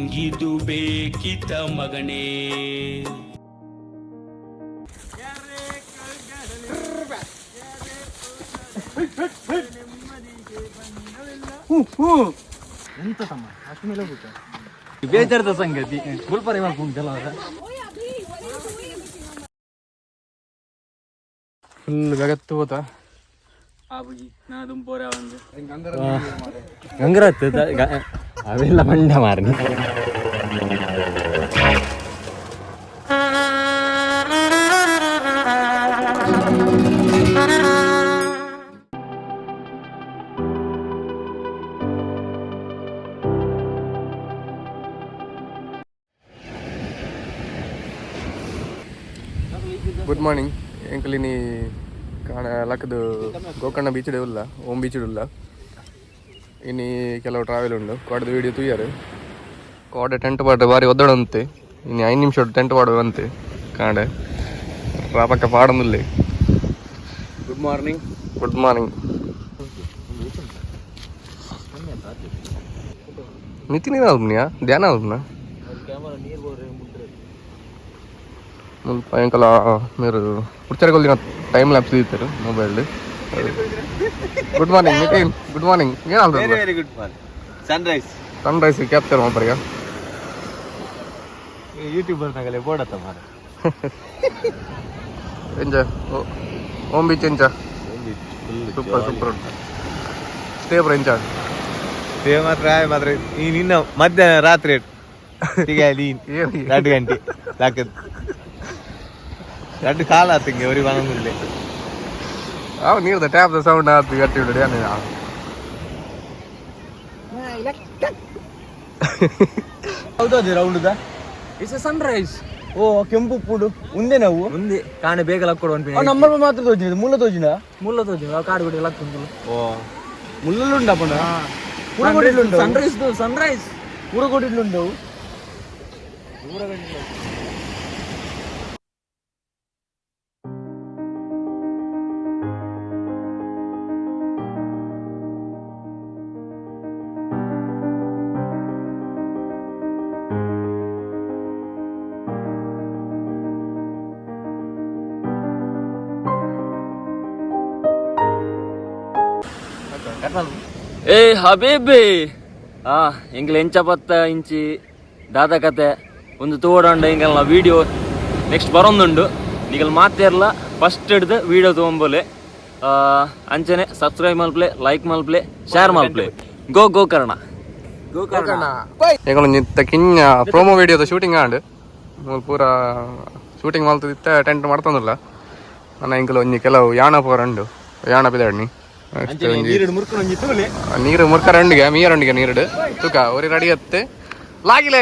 ಇದು ಬೇಕಿತ ಮಗನೇ. ಬೇಜಾರದ ಸಂಗತಿ ಗುಲ್ಪರಿ ಮಾಡ್ಕೊಂಡು ಕೆಲವರ. ಫುಲ್ ಗಗತ್ತು ಹೋತ. ಗಂಗರಾತ್ ಅವೆಲ್ಲ ಮಂಡ ಮಾರನಿ. ಗುಡ್ ಮಾರ್ನಿಂಗ್ ಎಂಕಲಿನಿ ಕಾಣ ಲಕ್ಕದು ಗೋಕರ್ಣ ಬೀಚ್ ಉಲ್ಲ, ಓಮ್ ಬೀಚ್ ಉಲ್ಲ. ಇನಿ ಕೆಲವು ಟ್ರಾವೆಲ್ ಉಂಡು. ಕೋಡದ ವೀಡಿಯೋ ತೂಯಾರು. ಕೋಡೆ ಟೆಂಟ್ ಪಾಡ್ರೆ ಬಾರಿ ಒದ್ದಡಂತೆ. ಇನ್ನು 5 ನಿಮಿಷ ಟೆಂಟ್ ಪಾಡುವಂತೆ ಕಾಂಡೆ ರಾಪಕ್ಕ ಪಾಡೊಂದುಲ್ಲೆ. Good morning. Good morning. Nitin ಏನಾಲ್ಪನಿಯಾ ಧ್ಯಾನ ಆಲ್ಪನ ಮುಲ್ಪ ಎಂಕಲ మీరు ಪುಡ್ಚರ್ಗೊಲ್ದಿನ ಟೈಮ್ ಲ್ಯಾಪ್ಸ್ ದೀತೆರ್ mobile. Good morning Nitin, good morning. ಏನಾಲ್ದ? Very good morning. Sunrise. Sun rice capture ಮಲ್ಪರಿಗ. YouTuber ನಗಲೆ ಬೋಡತ್ತ ಮಾರ. ಎಂಜ ಓಮ್ ಬೀಚ್ ಎಂಜ? ಸೂಪರ್ ಸೂಪರ್ ಉಂಟು. ಸ್ಟೇ ಪುರ ಎಂಚ? ಸ್ಟೇ ಮಾತ್ರ ಆಯ್ ಮಾತ್ರ ಈ ನಿನ್ನ ಮಧ್ಯಾಹ್ನ ರಾತ್ರಿ ಏನು? 2 ಗಂಟೆ ಲಾಕದ್ ಎರಡು ಕಾಲ ಆತಂಗೆ ಅವ್ರಿಗೆ ಬಂದಿಲ್ಲ. ಅವ್ ನೀರ್ದ ಟ್ಯಾಪ್ ಸೌಂಡ್ ಆತು ಗಟ್ಟಿ ಬಿಡು. ಏನ? ಹೌದು, ರೌಂಡ್. It's Sunrise. ಓ ಕೆಂಪು ಪುಡು ಉಂದೆ ನಾವು. ಮುಂದೆ ಕಾಣೆ ಬೇಗ ಲಕ್ಕೊಡು. ನಮ್ಮ ಮಾತ್ರ ತೋಜಿನ ಮುಲ್ಲ ತೋಜಿನ. ಮುಲ್ಲ ತೋಜಿ ಕಾಡು ಬಿಡಿ ಲಕ್ಕುಂದು. ಓ ಮುಲ್ಲುಂಡ ಪಂಡ ಪೂರಗೋಡಿಲುಂಡು. Sunrise Sunrise. ಪೂರಗೋಡಿಲುಂಡವು. ಏ ಹಬೀಬಿ, ಆ ಎಂಗ್ಲ ಎಂಚ ಪತ್ತ ಇಂಚಿ ದಾದ ಕತೆ ಒಂದು ತೋಡಂಡ. ಎಂಗಲ್ನ ವೀಡಿಯೋ ನೆಕ್ಸ್ಟ್ ಬರೋಂದುಂಡು. ನಿಗಲ್ ಮಾತೇರ್ಲ ಫಸ್ಟ್ ಹಿಡ್ದು ವೀಡಿಯೋ ತೊಗೊಂಬೋಲೆ. ಅಂಚನೆ ಸಬ್ಸ್ಕ್ರೈಬ್ ಮಲ್ಪ್ಲೆ, ಲೈಕ್ ಮಲ್ಪ್ಲೆ, ಶೇರ್ ಮಲ್ಪ್ಲೆ. ಗೋ ಗೋಕರ್ಣ ಗೋಕರ್ಣ. ಎಂಕುಲು ನಿತ್ತ ಕಿನ್ನ ಪ್ರೋಮೋ ವಿಡಿಯೋದ ಶೂಟಿಂಗ್ ಆಂಡ್. ಮೂಲು ಪೂರ ಶೂಟಿಂಗ್ ಮಲ್ತದಿತ್ತ, ಟೆಂಟ್ ಮಾಡ್ತಂದಿಲ್ಲ. ನನ್ನ ಎಂಕುಲು ಒಂಜಿ ಕೆಲವು ಯಾಣ ಪೂರ ಉಂಡು, ಯಾಣ ಪಿದಾಡ್ನಿ. ನೀರು ಮುರ್ಕೊಂಡು ಒಂಜಿ ತೂಲೆ. ನೀರು ಮುರ್ಕ ರಂಡಿಗೆ ಮೀಯ ರಂಡಿಗೆ ನೀರುಡು ತುಕ ಒರಿ ರೆಡಿ ಅತ್ತೆ ಲಾಗಿಲ್ಲ.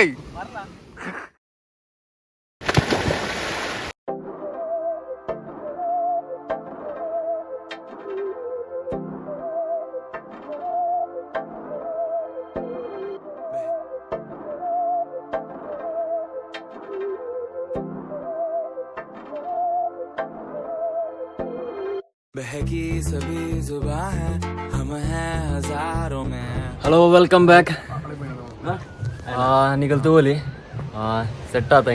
बहकी सभी जुबां है, हम हैं हजारों में. Hello, welcome back. ನಿಗಲ್ ತೂವಲಿ ಸೆಟ್ ಆತ.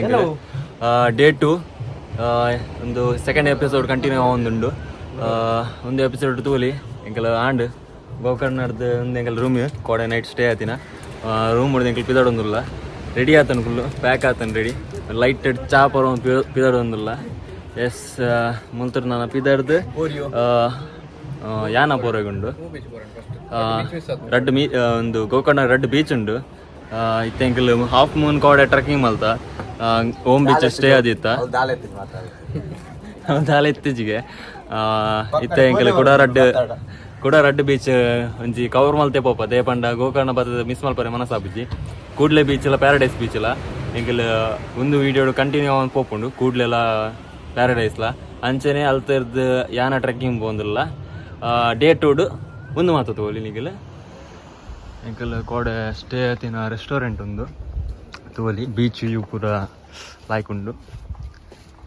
ಡೇ 2 ಒಂದು ಸೆಕೆಂಡ್ ಎಪಿಸೋಡ್ ಕಂಟಿನ್ಯೂ ಆವೊಂದುಂಡು. ಒಂದು ಎಪಿಸೋಡ್ ತೂಲಿ. ಎಂಕಲ ಆಂಡ್ ಗೋಕರ್ಣರ್ದು ಒಂದು ಎಂಕಲ್ ರೂಮ್ ಕೋಡೆ ನೈಟ್ ಸ್ಟೇ ಆತಿನ. ರೂಮ್ ಹೊಡೆದು ಎಂಕಲ್ ಪಿದಾಡೊಂದುಲ್ಲ. ರೆಡಿ ಆತನ, ಫುಲ್ಲು ಪ್ಯಾಕ್ ಆತನ ರೆಡಿ. ಲೈಟ್ ಚಾ ಪರ ಪಿದಾಡೊಂದುಲ್ಲ. ಎಸ್, ಮುಲ್ತರ್ ನಾನು ಪಿದಾಡ್ದು ಯಾನ ಪೋರೆಗುಂಡು. ರಡ್ಡ್ ಮೀ ಒಂದು ಗೋಕರ್ಣ ರಡ್ಡ್ ಬೀಚ್ ಉಂಡು. ಇತ್ತೆ ಎಂಕಲ್ ಹಾಫ್ ಮೂನ್ ಕೋಡೆ ಟ್ರೆಕ್ಕಿಂಗ್ ಮಲ್ತ ಓಮ್ ಬೀಚ್ ಸ್ಟೇ ಆದಿತ್ತ. ದಾಲ ಇತ್ತೀಚೆಗೆ ಇತ್ತೆ ಎಂಕಲ್ ಕೂಡ ರಡ್ಡ್ ಬೀಚ್ ಒಂಜಿ ಕವರ್ ಮಲ್ತೆ ಪೋಪ. ದೇಪಂಡ ಗೋಕರ್ಣ ಬತ್ತದ ಮಿಸ್ ಮಲ್ಪರೆ ಮನಸ್ಸಾಪುಜಿ. ಕೂಡ್ಲೆ ಬೀಚ್ ಎಲ್ಲ ಪ್ಯಾರಡೈಸ್ ಬೀಚ್ ಎಲ್ಲ ಎಂಕಲ್ ಒಂದು ವೀಡಿಯೋ ಕಂಟಿನ್ಯೂ ಆವೊಂದು ಪೋಪುಂಡು. ಕೂಡ್ಲೆಲ್ಲ ಪ್ಯಾರಡೈಸ್ಲ ಅಂಚನೆ ಅಲ್ತರ್ದು ಯಾನ ಟ್ರೆಕ್ಕಿಂಗ್ ಪೋಂದುಲ್ಲ. ಡೇ ಟೂಡ್ ಒಂದು ಮಾತು ತಗೋಲಿ ನಿಗಲ್. ಎಂಕಲ್ ಕೋಡೆ ಸ್ಟೇ ಆತಿನ ರೆಸ್ಟೋರೆಂಟ್ ಒಂದು ತೂವಲಿ. ಬೀಚ್ ವ್ಯೂ ಪೂರ ಲಾಯ್ಕ್ ಉಂಡು.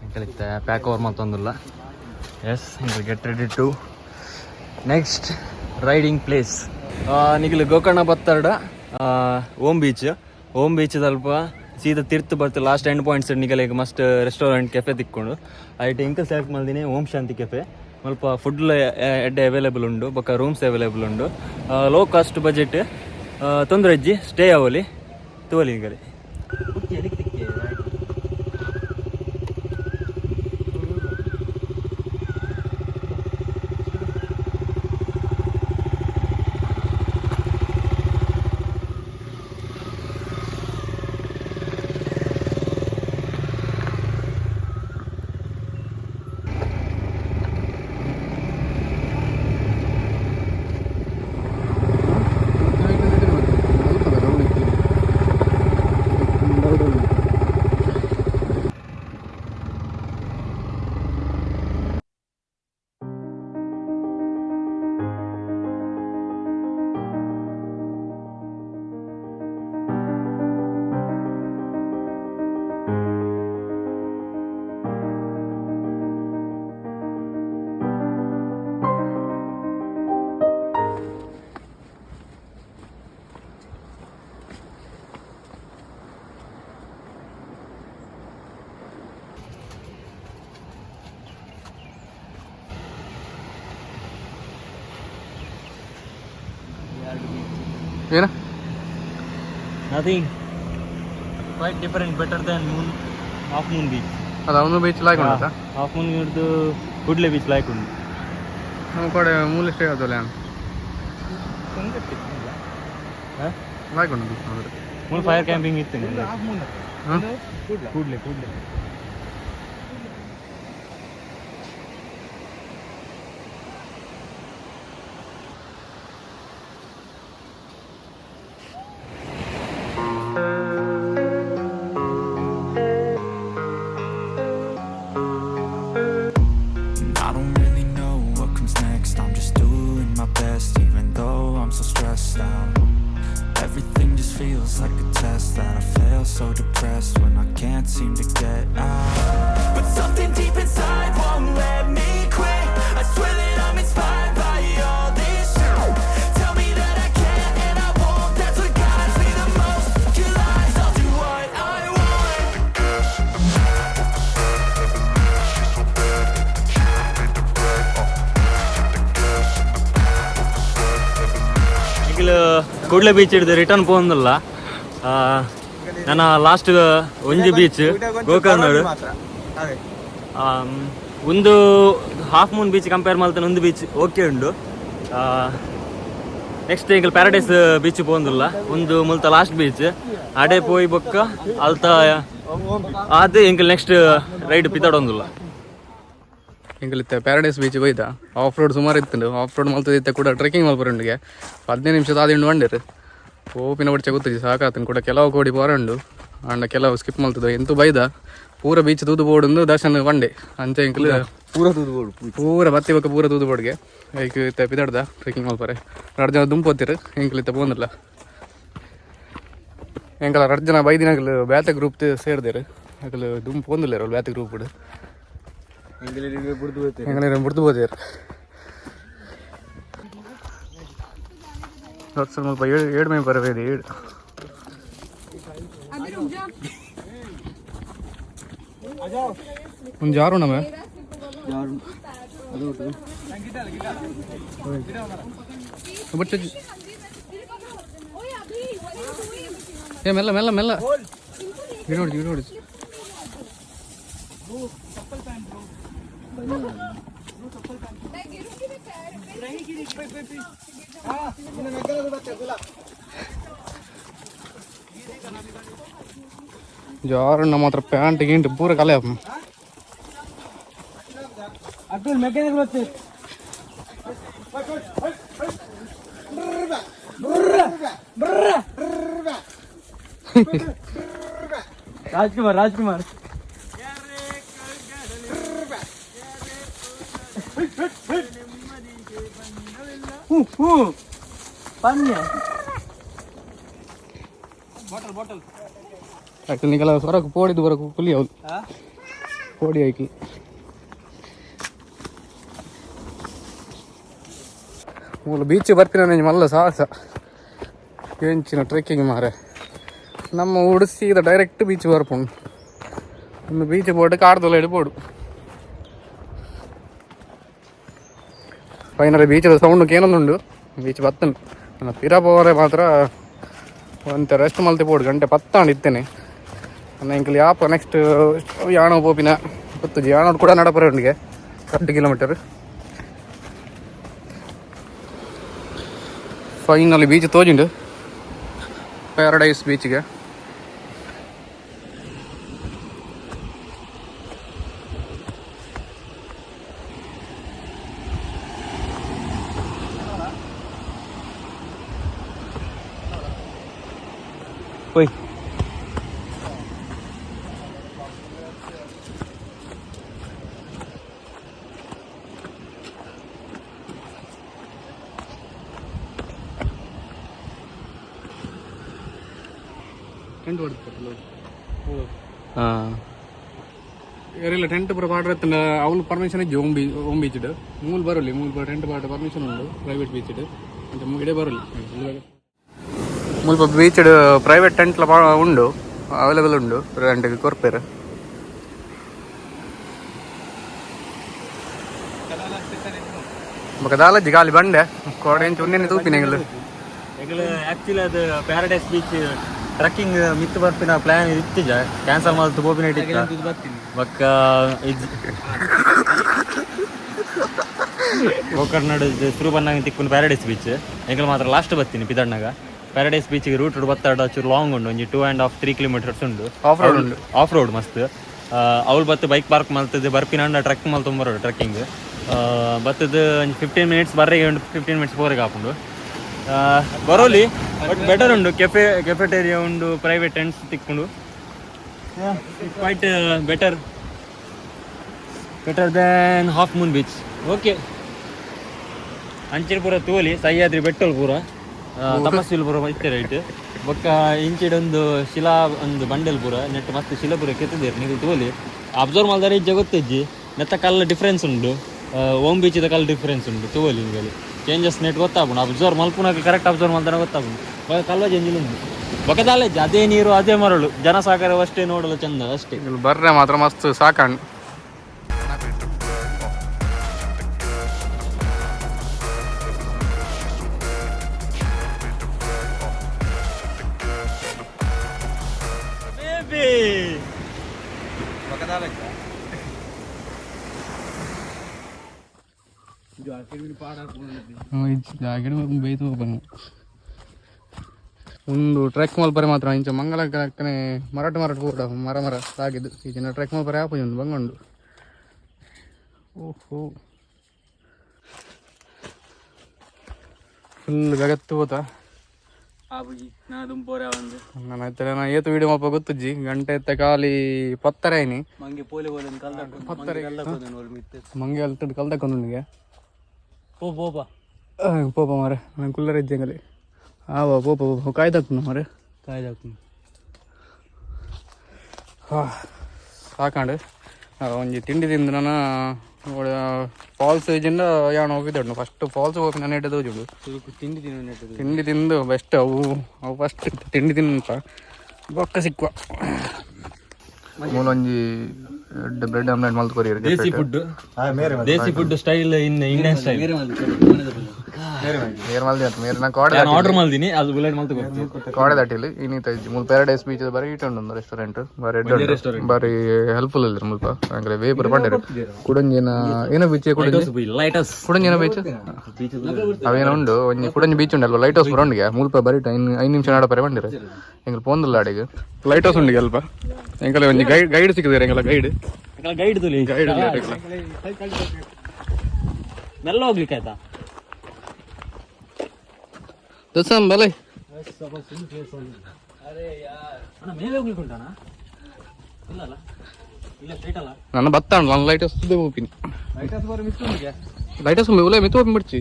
ಎಂಕಲ್ ಇತ್ತೆ ಪ್ಯಾಕ್ ಓವರ್ ಮಲ್ತೊಂದುಲ್ಲ. ಎಸ್, ಎಂಕಲ್ get ready to next riding place. ನಿಗಲ್ ಗೋಕರ್ಣ ಬತ್ತರ್ಡ ಓಮ್ ಬೀಚ್. Om beach ದಲ್ಪ ಸೀದಾ ತಿರ್ತು ಬರ್ತು last end points ನಿಗಲೆಗ್ ಮಸ್ತ್ ರೆಸ್ಟೋರೆಂಟ್ ಕೆಫೆ ತಿಕ್ಕೊಂಡು. ಐಟ್ ಎಂಕಲ್ ಸೆಲೆಕ್ಟ್ ಮಲ್ದಿನಿ ಓಂ ಶಾಂತಿ ಕೆಫೆ. ಮುಲ್ಪ ಫುಡ್ ಎಡ್ಡೆ ಅವೈಲೇಬಲ್ ಉಂಡು, ಬೊಕ್ಕ ರೂಮ್ಸ್ ಅವೈಲೇಬಲ್ ಉಂಡು. Low cost budget, ತೊಂದರೆ ಇಜ್ಜಿ, ಸ್ಟೇ ಅವಲಿ ತೂವಲಿ ನಿಗಲೆ. ಏನ? Nothing. Quite different, better than moon, Half Moon Beach. ಅದು ಅವನು ಬೀಚ್ ಲಾಯ್ಕ್ ಉಂಟಾ? ಹಾಫ್ ಮೂನ್ ಹಿಡ್ದು ಕುಡ್ಲೆ ಬೀಚ್ ಲಾಯ್ಕ್ ಉಂಟು. ನಮ್ಮ ಕಡೆ ಮೂಲ ಸ್ಟೇ ಆದಲ್ಲ, ಲಾಯ್ಕ್ ಉಂಟು ಬೀಚ್ ಮಾತ್ರ. ಮೂಲ ಫೈರ್ ಕ್ಯಾಂಪಿಂಗ್ ಇತ್ತು. ಹಾಂ. ಕೂಡ್ಲೆ ಕೂಡ್ಲೆ. And I don't really know what comes next. I'm just doing my best, even though I'm so stressed out. Everything just feels like a test that I fail, so depressed when I can't seem to get out. But something deep inside won't let me quit. I swear that I'm inspired by all this shit. Tell me that I can and I won't. That's what guides me the most. Your lies, I'll do what I want. ಈಗಲ ಕೂಡ್ಲೆ beach ಹಿಡಿದು return ಪೋಂದಿಲ್ಲ. ನನ್ನ last ಒಂಜಿ beach Gokarna. ಅದೇ. ಒಂದು half Moon beach compare ಮಲ್ತನ ಒಂದು beach okay ಉಂಡು. Next ಈಗ paradise beach ಪೋಂದಿಲ್ಲ. ಒಂದು ಮುಲ್ತ ಲಾಸ್ಟ್ ಬೀಚ್ ಅಡೆ ಪೋಯಿ ಬೊಕ್ಕ ಅಲ್ತ ಅದು ಎಂಕಲ್ ನೆಕ್ಸ್ಟ್ ರೈಡ್ ಪಿತಾಡೊಂದಿಲ್ಲ. ಎಂಕಲಿತ್ತೆ ಪ್ಯಾರಡೈಸ್ ಬೀಚ್ ಹೋಯ್ದ. ಆಫ್ ರೋಡ್ ಸುಮಾರು ಇತ್ತು. ಆಫ್ ರೋಡ್ ಮಲ್ತದಿತ್ತೆ ಕೂಡ ಟ್ರೆಕ್ಕಿಂಗ್ ಮಲ್ಪರುಂಡಿಗೆ 15 ನಿಮಿಷ ಆದಿಂಡು ಬಂಡಿರು. ಪೋಪಿನ ಒಡ್ಚೆ ಗೊತ್ತಿಜಿ, ಸಾಕಾತನ್ ಕೂಡ. ಕೆಲವು ಕೋಡಿ ಪೋರಂಡು ಅಂಡ ಕೆಲವು ಸ್ಕಿಪ್ ಮಲ್ತದ. ಎಂತು ಬೈದ ಪೂರ ಬೀಚ್ ತೂದು ಬೋಡುಂದು ದರ್ಶನ ಬಂಡೆ ಅಂಚೆ ಎಂಕಲ್. ಪೂರ ತೂದು ಬೋಡು. ಪೂರ ಬತ್ತಿ ಬೊಕ್ಕ ಪೂರ ತೂದು ಬೋಡ್ಗೆ. ಐಕ್ ಇತ್ತೆ ಪಿದಾಡ್ದ ಟ್ರೆಕ್ಕಿಂಗ್ ಮಲ್ಪರೆ. ರಡ್ಡ್ ಜನ ದುಂಪು ಹೋತಿರು, ಎಂಕಲ್ ಇತ್ತೆ ಪೋಂದಿಲ್ಲ. ಎಂಕಲ ರಡ್ಡ್ ಜನ ಬೈದಿನಕಲ್ ಬೇತೆ ಗ್ರೂಪ್ ಸೇರ್ದೇರು. ಅಕಲ್ ದುಂಪು ಪೋಂದಿಲ್ಲ ಬೇತೆ ಗ್ರೂಪ್. ಎಂಗಲೇರು ಬುಡ್ದು ಹೋದೇರು. ಸ್ವಲ್ಪ ಏಳು ಏಳು ಮೈ ಬರಬೇಡಿ ಏಳು. ಒಂದು ಜಾರು ನಮ್ಮ ಬಟ್ ಏ ಮೆಲ್ಲ ಮೆಲ್ಲ ಮೆಲ್ಲ ಇಡೋಡಿ ಇಡೋಡಿ. ಜಾರಣ್ಣ ಮಾತ್ರ ಪ್ಯಾಂಟ್ ಗಿಂಟ್ ಪೂರ ಕಲೆ. ರಾಜ್ಕುಮಾರ್ ರಾಜ್ಕುಮಾರ್. ಆಕ್ಚುಲಿ ನಿಕಲ ಸೊರಕು ಪೋಡಿದ್ದು ಬರಕು ಕುಲಿ ಹೌದು ಪೋಡಿ ಐಕಿ. ಮೂಲ ಬೀಚ್ ಬರ್ಪಿನ ಮಲ್ಲ ಸಾಹಸ ಎಂಚಿನ ಟ್ರೆಕ್ಕಿಂಗ್ ಮಾರೆ. ನಮ್ಮ ಊಡು ಸೀದಾ ಡೈರೆಕ್ಟ್ ಬೀಚ್ ಬರ್ಪುಂಡು. ಒಂದು ಬೀಚ್ ಪೋಟು ಕಾಡ್ದೊಲ ಪೋಡು. ಫೈನಲಿ ಬೀಚದ ಸೌಂಡ್ ಕೇನೊಂದುಂಡು. ಬೀಚ್ ಬತ್ತನು. ನನ್ನ ಪಿರ ಪೋವರೆ ಮಾತ್ರ ಒಂತೆ ರೆಸ್ಟ್ ಮಲ್ತೆ ಪೋಡು. ಗಂಟೆ 10 ಇತ್ತೇನೆ. ನನ್ನ ಎಂಕಲ್ ಯಾಪ ನೆಕ್ಸ್ಟ್ ಯಾಣೋ ಪೋಪಿನ ಗೊತ್ತುಜಿ. ಯಾಣೋ ಕೂಡ ನಡಪರೆ ಉಂಡಿಗೆ 2 ಕಿಲೋಮೀಟರ್. ಫೈನಲಿ ಬೀಚ್ ತೋಜಿಂಡು, ಪ್ಯಾರಡೈಸ್ ಬೀಚ್ಗೆ. ಓಯ್. ಟೆಂಟ್. ಹಾಂ. ಏರಿಲ್ಲ ಟೆಂಟ್ ಪೂರ ಪಾಡ್ರೆ ಅವ್ಲು ಪರ್ಮಿಷನ್ ಇಜ್ಜಿ. ಓಮ್ ಬೀಚ್, ಓಮ್ ಬೀಚ್ ಮೂಲು ಬರಲಿ. ಮೂಲು ಟೆಂಟ್ ಪಾಡ ಪರ್ಮಿಷನ್ ಉಂಡು ಪ್ರೈವೇಟ್ ಬೀಚ್. ಅಂಚ ಇಡೆ ಬರಲಿ. ಮುಲ್ಪ ಬೀಚ್ ಪ್ರೈವೇಟ್ ಟೆಂಟ್ಲ ಉಂಡು, ಅವೈಲೇಬಲ್ ಉಂಡು. ರೆಂಟ್ಗೆ ಕೊರ್ಪೇರು. ಬೊಕ ದಾಲಜ್ಜಿ ಗಾಲಿ ಬಂಡೆ ಕೋಡೆ ಇಂಚ ಉನ್ನೆನೆ ತೂಪಿನ ಎಂಗ್ಲು. ಎಂಕುಲು ಆಕ್ಚುಲಿ ಅದು ಪ್ಯಾರಡೈಸ್ ಬೀಚ್ ಟ್ರಕ್ಕಿಂಗ್ ಮಿತ್ತು ಬರ್ಪಿನ ಪ್ಲಾನ್ ಇತ್ತಿಜ, ಕ್ಯಾನ್ಸಲ್ ಮಲ್ತು ಪೋಪಿನ ಇಟ್ಟಿತ್ತ. ಬೊಕ್ಕ ಇಜ್ಜಿ. ಗೋಕರ್ಣಡ್ ಶುರು ಬಂದಾಗ ತಿಕ್ಕುನ ಪ್ಯಾರಡೈಸ್ ಬೀಚ್. ಎಂಕುಲು ಮಾತ್ರ ಲಾಸ್ಟ್ ಬತ್ತೀನಿ ಪಿದಡ್ನಾಗ. ಪ್ಯಾರಡೈಸ್ ಬೀಚ್ಗೆ ರೂಟ್ ಬತ್ತಾಡ ಚೂರು ಲಾಂಗ್ ಉಂಡು. ಒಂಜಿ 2.5-3 ಕಿಲೋಮೀಟರ್ಸ್ ಉಂಡು. ಆಫ್ ರೋಡ್ ಉಂಡು. ಆಫ್ ರೋಡ್ ಮಸ್ತ್. ಅವ್ಳು ಬತ್ತು ಬೈಕ್ ಪಾರ್ಕ್ ಮಲ್ತದ್ದು ಬರ್ಪಿನ ಟ್ರಕ್ ಮಲ್ತೊಂಬರೋಡು. ಟ್ರಕ್ಕಿಂಗ್ ಬತ್ತದ ಒಂಜಿ 15 ಮಿನಿಟ್ಸ್ ಬರ್ರೆಗೆ ಉಂಡು, 15 ಮಿನಿಟ್ಸ್ ಪೋರೆಗೆ ಆಪುಂಡು. ಬರೋಲಿ, ಬಟ್ ಬೆಟರ್ ಉಂಡು. ಕೆಫೆಟೇರಿಯಾ ಉಂಡು, ಪ್ರೈವೇಟ್ ಟೆಂಟ್ಸ್ ತಿಕ್ಕುಂಡು. Quite better, better than Half Moon Beach. Okay, ಅಂಚಿನ ಪೂರ ತೋಲಿ ಸಹ್ಯಾದ್ರಿ ಬೆಟ್ಟಲ್ ಪೂರ ತಪಸ್ವಿಲ್ ಪೂರ ಇತ್ತೆ ರೈಟ್. ಬೊಕ್ಕ ಇಂಚಿಡೊಂದು ಶಿಲಾ ಒಂದು ಬಂಡೆಲ್ ಪೂರ ನೆಟ್ ಮಸ್ತ್ ಶಿಲಾ ಪೂರ ಕೆತ್ತಿದ್ದೇರು. ನೀವು ತೋಲಿ, ಅಬ್ಸರ್ವ್ ಮಲ್ದಾರೆ ಇಜ್ಜ ಗೊತ್ತಿಜ್ಜಿ. ನೆತ್ತ ಕಲ್ಲು ಡಿಫ್ರೆನ್ಸ್ ಉಂಡು, ಓಮ್ ಬೀಚಿದ ಕಲ್ಲು ಡಿಫ್ರೆನ್ಸ್ ಉಂಡು. ತೋಲಿ ನಿಮಗೆ ಚೇಂಜಸ್ ನೆಟ್ ಗೊತ್ತಾಪುಂಡು. ಅಬ್ಸರ್ವ್ ಮಲ್ಪುನಾಗ ಕರೆಕ್ಟ್ ಅಬ್ಸರ್ವ್ ಮಲ್ದಾನೆ ಗೊತ್ತಾಪುಂಡು. ಬೊಕ್ಕ ಕಲ್ವ ಚೇಂಜ್ ಉಂಡು. ಬೊಕ್ಕ ದಾಲೇಜ್ ಅದೇ ನೀರು, ಅದೇ ಮರಳು, ಜನಸಾಗರ ಅಷ್ಟೇ ನೋಡಲು ಚಂದ ಅಷ್ಟೇ. ಇಲ್ಲಿ ಬರ್ರೆ ಮಾತ್ರ ಮಸ್ತ್ ಸಾಕಂಡು. ಜಾಕೆಟ್ ಬೇಯ್ತು ಹೋಗ್ಬಂಗ. ಒಂದು ಟ್ರೆಕ್ ಮಲ್ಪರೆ ಮಾತ್ರ ಇಂಚ ಮಂಗಳ ಕನೆ ಮರಟ್ ಮರಟ್ ಪೂರ ಮರ ಮರ ಸಾಗಿದ್ದು. ಈ ಜನ ಟ್ರೆಕ್ ಮಲ್ಪರೆ ಆಪುಜಿ. ಒಂದು ಬಂಗುಂಡು. ಓಹೋ, ಫುಲ್ ಗಗತ್ತು ಹೋತ. ನನ್ನ ಇತ್ತೆ ನಾನು ಏತು ವೀಡಿಯೋ ಮಲ್ಪ ಗೊತ್ತುಜ್ಜಿ. ಗಂಟೆ ಎತ್ತ ಖಾಲಿ 10:30 ಐನಿ. 10:30 ಮಂಗೆ ಅಲ್ತಡ್ ಕಲ್ದಕೊಂಡುಂಡಿಗೆ. ಪೋಪ ಮಾರೆ, ನಾನು ಕುಲ್ಲರ್ ಇದ್ದಂಗಲಿ. ಆವ ಪೋಪ ಪೋಪ ಕಾಯ್ದಾಕ್ನು ಮಾರೆ. ಹಾ, ಸಾಕಂಡು. ಒಂಜಿ ತಿಂಡಿ ತಿಂದು ನಾನು ಫಾಲ್ಸ್ ಇಜಿಂದ ಯಾಣ ಹೋಗಿದ್ದೆಡು. ಫಸ್ಟ್ ಫಾಲ್ಸ್ ಹೋಗಿ ನಾನು ಇಟ್ಟದ್ದು ಹೋಜುಡು. ತಿಂಡಿ ತಿನ್ನು. ತಿಂಡಿ ತಿಂದು ಬೆಸ್ಟ್. ಅವು ಅವು ಫಸ್ಟ್ ತಿಂಡಿ ತಿನ್ನಪ್ಪ, ಬೊಕ್ಕ ಸಿಕ್ಕುವ. ಮೂಲೊಂಜಿ ಬ್ರೆಡ್ ಆಮ್ಲೆಟ್ ಮಲ್ತ್ ಕೊರಿಯರ್. ದೇಸಿ ಫುಡ್, ದೇಸಿ food style in Indian style. ಮೇರ್ ಮಲ್ದಿ ಅಂತ ಮೇರ್ ನಾ ಕೋಡೆ. ನಾನು ಆರ್ಡರ್ ಮಾಡಿದೀನಿ, ಅದು ಬುಲೆಟ್ ಮಲ್ತು ಕೊಡ್ತೀನಿ. ಕೋಡೆ ದಾಟಿಲ್ ಇನ್ನಿತ ಮೂಲು ಪ್ಯಾರಡೈಸ್ ಬೀಚ್ ಬಾರಿ ಈಟ ಉಂಡು. ರೆಸ್ಟೋರೆಂಟ್ ಬಾರಿ ಎಡ್ಡೆ ಉಂಡು. ಬಾರಿ ಹೆಲ್ಪ್ಫುಲ್ ಇಲ್ಲ ಮುಲ್ಪ. ಅಂದ್ರೆ ವೇಪರ್ ಪಂಡೇರು. ಕುಡಂಜಿನ ಏನೋ ಬೀಚ್, ಕುಡಂಜಿ. Light house. ಕುಡಂಜಿನ ಬೀಚ್ ಅವೇನೋ ಉಂಡು. ಒಂಜಿ ಕುಡಂಜಿ ಬೀಚ್ ಉಂಡಲ್ವ, ಲೈಟ್ ಹೌಸ್ ಬರೋಂಡಿಗೆ ಮುಲ್ಪ ಬರೀ 5 ನಿಮಿಷ ನಡಪರೆ ಬಂದಿರ. ಎಂಕಲ್ ಪೋಂದಲ್ಲ ಅಡಿಗೆ. ಲೈಟ್ ಹೌಸ್ ಉಂಡಿಗೆ ಅಲ್ಪ. ಎಂಕಲ ಒಂಜಿ ಗೈಡ್ ಗೈಡ್ ಸಿಕ್ಕಿದ್ರೆ, ಎಂಕಲ ಗೈಡ್. ಗೈಡ್ ತುಲಿ. ಗೈಡ್. ಮೆಲ್ಲ ಹೋಗ್ಲಿಕ್ಕೆ ಆಯ್ತಾ? ದಸಂ ಬಲೆ. ಅಣ್ಣ, ಮೇಲೆ ಹೋಗ್ಲಿಕ್ಕೆ ಉಂಟಣ್ಣ? ಇಲ್ಲ ಅಲ್ಲ, ಇಲ್ಲ, ಸ್ಟ್ರೈಟ್ ಅಲ್ಲ. ನನ್ನ ಬತ್ತ ನನ್ನ ಲೈಟ್ ಹೌಸ್ ಹೋಗ್ತೀನಿ. ಲೈಟ್ ಹೌಸ್ ಉಲ್ಲ ಮಿತ್ತು ಹೋಗಿ ಬಿಡ್ಚಿ.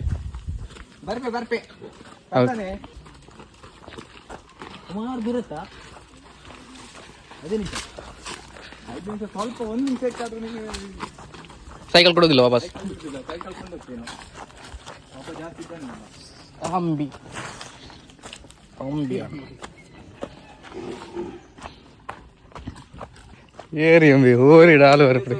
ಸುಮಾರು ದೂರ ಇತ್ತಾ? ಸೈಕಲ್ ಕೊಡೋದಿಲ್ಲ ವಾಪಸ್. ಅಂಬಿ ಅಂಬಿ. ಏರಿ ಎಂಬಿ ಓರಿ ಡಾಲು ಬರ್ಪಡಿ.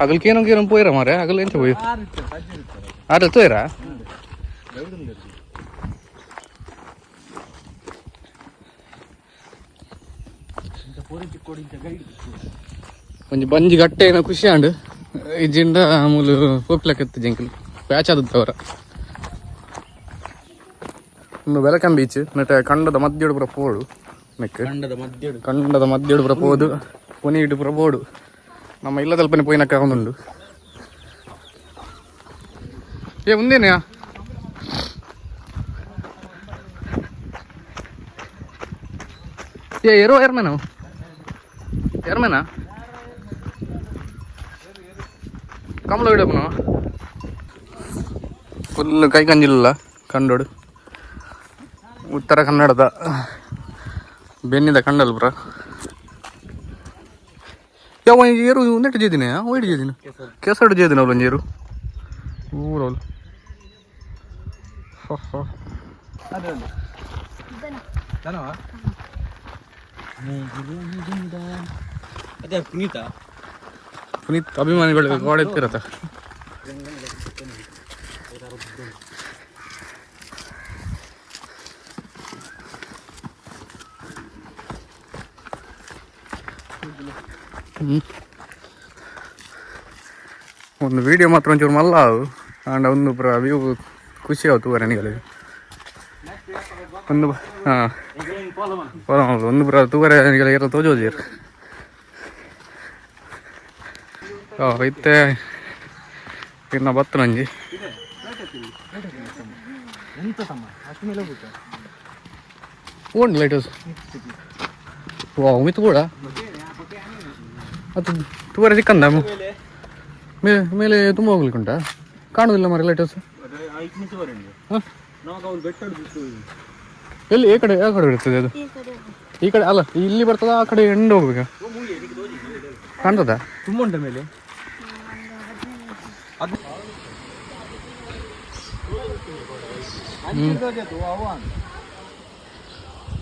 ಅಗಲ್ಕೇನೋ ಕೇನೋ ಪೋಯಿರ ಮಾರೆ, ಅಗಲ್ ಎಂತ ಪೋಯಿ ಆಟ ತೋಯ್ರಾ? ಒಂಜಿ ಬಂಜಿ ಗಟ್ಟೆ ಏನೋ ಖುಷಿ ಆಂಡ್ ಇಜ್ಜಿಂಡ ಮೂಲು ಪೋಪ್ಲಕತ್ತು ಜಂಕಲ್ ಪ್ಯಾಚ್ ಆದತ್ತವರ. ಒಂದು welcome beach ನೆಟ ಕಂಡದ ಮಧ್ಯಡು ಪೂರ ಪೋಡು ನೆಕ್. ಕಂಡದ ಮಧ್ಯಡು. ಕಂಡದ ಮಧ್ಯಡು ಪೂರ ಪೋದು ಪೊನಿ ಇಡು ಪೂರ ಪೋಡು. ನಮ್ಮ ಇಲ್ಲ ತಲ್ಪನೆ ಪೋಯಿನಕ್ಕ ಒಂದುಂಡು. ಏ ಉಂದೇನೆಯಾ? ಏ ಎರೋ ಎರ್ಮೇನ ಎರ್ಮೇನಾ ಕಮಲ ಇಡಪ್ಪನ ಫುಲ್ ಕೈ ಕಂಜಿಲ್ಲ ಕಂಡೋಡು. ಉತ್ತರ ಕನ್ನಡದ ಬೆನ್ನಿದ ಕಂಡಲ್ ಬ್ರ. ಯಾವ ಏರು ಒಂದೆಟ್ಟು ಜೇದಿನ ಒಯ್ಡು ಜೇದಿನ ಕೆಸಡು ಜೇದಿನ ಅವಳು ಏರು ಊರವಳು. ಅದೇ ಪುನೀತ. ಪುನೀತ್ ಅಭಿಮಾನಿಗಳು ಗೋಡೆ ಇತ್ತಿರತ್ತ. ಒಂದು ವಿಡಿಯೋ ಮಾತ್ರ ಒಂಚೂರು ಮಲ್ಲ ಅವು ಆಂಡ ಒಂದು ಪುರ ವ್ಯೂ ಖುಷಿ ಆಯ್ತು ತೂವರೆ. ಒಂದು ಹಾಂ ಒಂದು ಪುರ ತೂವರೆ ಏರ ತೋಜೋಜಿರ್. ಇತ್ತೆ ಇನ್ನ ಬತ್ತು ನಂಜಿ. ಓಂಡ್ ಲೈಟ್ ಹೌಸ್ ವಾ ಉಮಿತು ಕೂಡ ಅದು ತೂವರೆ ಸಿಕ್ಕಂದ ಮೇಲೆ ಮೇಲೆ ತುಂಬ ಹೋಗ್ಲಿಕ್ಕೆ ಉಂಟಾ? ಕಾಣುದಿಲ್ಲ ಮರ ಲೈಟ್ ಹೌಸ್. ಎಲ್ಲಿ ಈ ಕಡೆ ಯಾವ ಕಡೆ ಇರ್ತದೆ ಅದು? ಈ ಕಡೆ ಅಲ್ಲ, ಇಲ್ಲಿ ಬರ್ತದ, ಆ ಕಡೆ ಎಂಡ್ ಹೋಗ್ಬೇಕಾ? ಕಾಣ್ತದ? ತುಂಬ ಉಂಟ ಮೇಲೆ.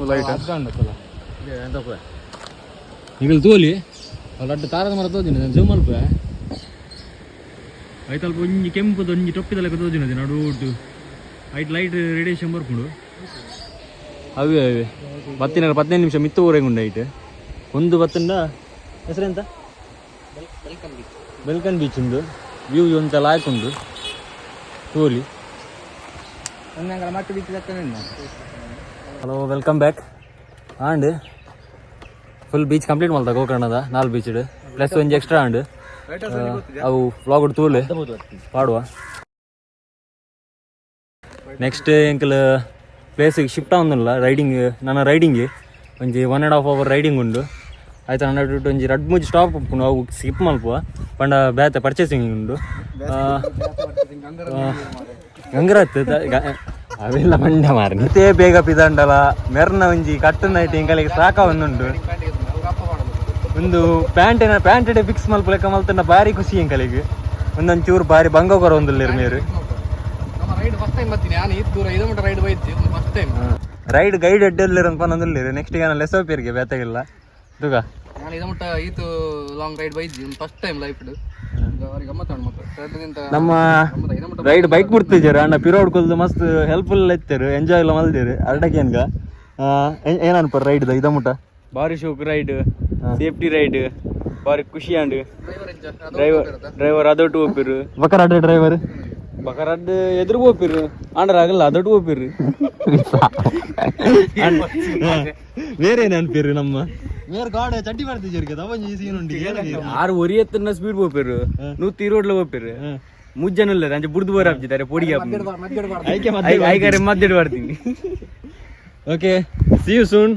ಲೈಟ್ ಈಗ ತೋಲಿ ಅಡ್ಡ ತಾರದ ಮರ ತೋಜಿನ ಜೂಮ್ ಅಲ್ಪ ಐತಲ್ಪ ಒಂಜಿ ಕೆಂಪುದ ಒಂಜಿ ಟೊಪ್ಪಿದ ಲೆಕ್ಕ ತೋಜಿನ ನಡು ಉಂಟು. ಐಟ್ ಲೈಟ್ ರೇಡಿಯೇಷನ್ ಬರ್ಪುಂಡು. ಅವೇ ಅವೇ ಬತ್ತಿನ 15 ನಿಮಿಷ ಮಿತ್ತು ಊರೆಗೆ ಉಂಡು. ಐಟ್ ಒಂದು ಬತ್ತಂಡ ಹೆಸರೆಂತ ಬೆಲ್ಕನ್ ಬೀಚ್ ಉಂಡು. ವ್ಯೂ ಒಂತ ಲಾಯ್ಕ್ ಉಂಡು ತೋಲಿ. Hello, welcome back. And full beach complete ಮಲ್ತ ಗೋಕರ್ಣದ ನಾಲ್ ಬೀಚ್ ಪ್ಲಸ್ ಒಂಜಿ ಎಕ್ಸ್ಟ್ರಾ ಅಂಡ್ ಅವು ವ್ಲಾಗ್ ತೂಲೆ ಪಾಡುವ. ನೆಕ್ಸ್ಟ್ ಎಂಕಲ್ ಪ್ಲೇಸಿಗೆ ಶಿಫ್ಟ್ ಆವೊಂದುಲ್ಲ ರೈಡಿಂಗ್. ನನ್ನ ರೈಡಿಂಗ್ ಒಂಜಿ 1.5 ಅವರ್ ರೈಡಿಂಗ್ ಉಂಡು. ಆಯ್ತು, ಹಂಡ್ರೆಡ್ ಒಂಜಿ ರಡ್ಡ್ ಮೂಜಿ ಸ್ಟಾಪ್ ಉಪ್ಪುಂಡು, ಅವು ಸ್ಕಿಪ್ ಮಲ್ಪುವ. ಪಂಡ ಬೇತೆ ಪರ್ಚೇಸಿಂಗ್ ಉಂಡು. ಗಂಗರಾತ್ ಅವೆಲ್ಲ ಮಂಡ ಮಾರ ಇತ್ತೇ ಬೇಗ ಪಿದಂಡಲ ಮೆರ್ನ ಒಂಜಿ ಕಟ್ಟು ನೈಟ್ ಎಂಕಲಿಗೆ ಸಾಕ ಒಂದುಂಡು. ಒಂದು pant pant fix ಮಲ್ಪ ಲೆಕ್ಕ ಮಲ್ತಂಡ ಬಾರಿ ಖುಷಿ ಎಂಕಲಿಗೆ. ಒಂದೊಂದು ಚೂರು ಬಾರಿ ಬಂಗ ಕೊರ ಒಂದುಲ್ಲೇರು ಮೇರು. ನಮ್ಮ ride first time ಬರ್ತೀನಿ ನಾನು ಈ ದೂರ ಐದು ಮಟ್ಟ ರೈಡ್ ಬೈತಿ first time. Ride guide ಅಡ್ಡಲ್ಲಿರ ಪನ್ನೊಂದುಲ್ಲೇರು. Next ಏನ ಲೆಸೋಪಿಯರ್ಗೆ ಬೇತೆಗಿಲ್ಲ ತುಗ. ನಾನು ಇದು ಮಟ್ಟ ಈತು ಲಾಂಗ್ ರೈಡ್ ಬೈದ್ದಿ first time life. ಅವ್ರಿಗೆ ಗಮ್ಮತ್ ಉಂಟು ಮತ್ತೆ ಎರಡು ದಿನ. ನಮ್ಮ ರೈಡ್ ಬೈಕ್ ಬಿಡ್ತಿದ್ದಾರೆ ಅಣ್ಣ ಪಿರೋಡ್ ಕೊಲ್ದು ಮಸ್ತ್ ಹೆಲ್ಪ್ಫುಲ್ ಇತ್ತರು, ಎಂಜಾಯ್ ಎಲ್ಲ ಮಲ್ದಿರು ಅರ್ಡಕೇನ್ಗ. ಏನನ್ಪ ರೈಡ್ ಇದ ಮುಟ್ಟ? ಬಾರಿ ಶೋಕ್ ride, safety ride, ಬಾರಿ ಖುಷಿ and driver driver ಅದೊಟ್ಟು ಹೋಪಿರು. ಬಕರಾಡ್ ಡ್ರೈವರ್. ಬಕರಾಡ್ ಎದುರು ಹೋಪಿರು ಆಂಡ್ರ ಆಗಲ್ಲ ಅದೊಟ್ಟು ಹೋಪಿರು. ಬೇರೆ ಏನು ಅನ್ಪಿರು ನಮ್ಮ ಬೇರೆ ಗಾಡ ಚಡ್ಡಿ ಮಾಡ್ತಿದ್ದೀರಿ ತಗೊಂಜಿ ಸೀನ್ ಉಂಟು. ಆರು ಒರಿಯತ್ತನ್ನ ಸ್ಪೀಡ್ ಹೋಪಿರು ನೂತಿ ರೋಡ್ಲ ಹೋಪಿರು ಮುಜ್ಜನಲ್ಲ ಅಂಚೆ ಬುಡ್ದು ಬೋರ್ ಹಾಕ್ತಿದ್ದಾರೆ ಪೊಡಿಗೆ ಐಗಾರೆ ಮದ್ದೆಡು ಬರ್ತೀನಿ. Okay, C you soon.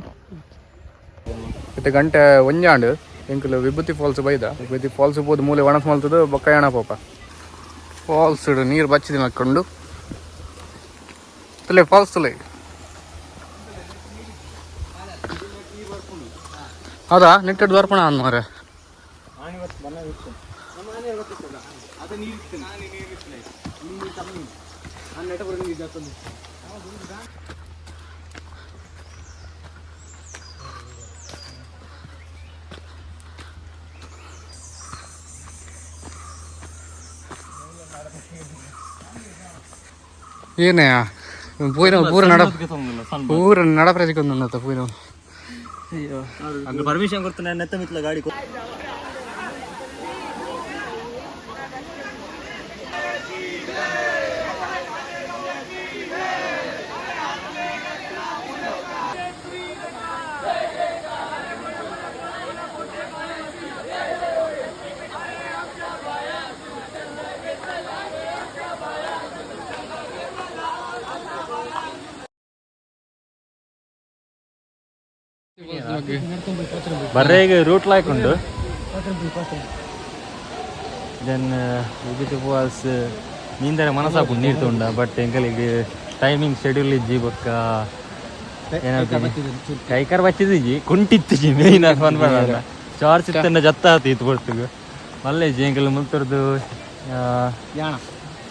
ಇತ್ತೆ ಗಂಟೆ ಒಂಜಾಂಡ್ ಎಂಕುಲು ವಿಭೂತಿ ಫಾಲ್ಸ್ ಬೈದ. ವಿಭೂತಿ ಫಾಲ್ಸ್ ಪೋದು ಮೂಲೆ ಒಣಸ್ ಮಲ್ತದ ಬೊಕ್ಕಯಾಣ ಪೋಪ. ಫಾಲ್ಸ್ ನೀರು ಬಚ್ಚಿದ ಹಾಕೊಂಡು ತುಲೆ ಫಾಲ್ಸ್ ತುಲೆ. ಹೌದಾ? ನಿಟ್ಟೆಡ್ ದರ್ಪಣ ಅಂದ್ ಮಾರೆ. ಏನೇ ಪೂರ ಪೂರ ನಡ ಪೂರ ನಡಪ್ರಜಿಕೊಂದುಂಡತ್ತ ಪೂರ. ಪರ್ಮಿಷನ್ ಕೊಡ್ತಾನೆ ನೆತ್ತ ಮಿತ್ಲ ಗಾಡಿ. ಬರ್ರೆಗ್ ರೂಟ್ ಲಾಯ್ಕ್ ಉಂಡು. Then ವಿಭೂತಿ ಫಾಲ್ಸ್ ನೀಂದರೆ ಮನಸಾಪುಂಡು ನೀರು ತುಂಡ, ಬಟ್ ಎಂಕಲಿಗೆ ಟೈಮಿಂಗ್ ಶೆಡ್ಯೂಲ್ ಇಜ್ಜಿ. ಬೊಕ್ಕ ಕೈಕಾರ್ ಬಚ್ಚಿದಿಜ್ಜಿ, ಕುಂಟಿತ್ತಿಜಿ. ಮೇಯ್ನ್ ಪನ್ಪಣ ಚಾರ್ಜ್ ಇತ್ತಂಡ ಜತ್ತ ಆತು ಇತ್ತು ಪೊರ್ತುಗು ಮಲ್ಲೇಜಿ. ಎಂಕಲ್ ಮುಲ್ತರ್ದು ಯಾಣ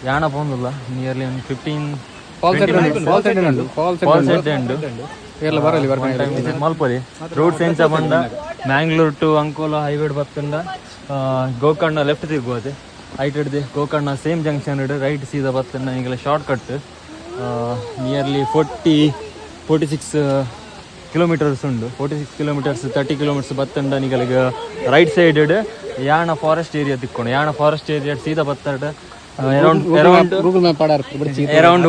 ಯಾಣ ಪೋಂದುಲ್ಲ, ನಿಯರ್ಲಿ ಒಂದು 15 ಫಾಲ್ಸ್ ಫಾಲ್ಸ್ ಉಂಡು, ಫಾಲ್ಸ್. ಫಾಲ್ಸ್ ಉಂಡು. ಏರ್ಲ ಬರಲಿ ಬರ್ಕೊಂಡು. ವಿಸಿಟ್ ಮಲ್ಪೊಲಿ. ರೋಡ್ ಸೆಂಚ ಪಂಡ ಮ್ಯಾಂಗ್ಳೂರ್ ಟು ಅಂಕೋಲ ಹೈವೇ ಬತ್ತಂಡ ಗೋಕರ್ಣ ಲೆಫ್ಟ್ ತಿರ್ಗೋದೆ. ಐಟ್ ಹಿಡ್ದು ಗೋಕರ್ಣ same junction right ಸೀದಾ ಬತ್ತಂಡ ಈಗಲ short cut nearly 46 kilometers ಉಂಡು. 46 kilometers, 30 kilometers ಬತ್ತಂಡ ನಿಗಲಿಗ right side Yana forest area ತಿಕ್ಕೊಂಡು, Yana forest area ಸೀದಾ ಬತ್ತಡ around around Google map ಪಾಡಾರ್ ಬಿಡ್ಚಿ. Around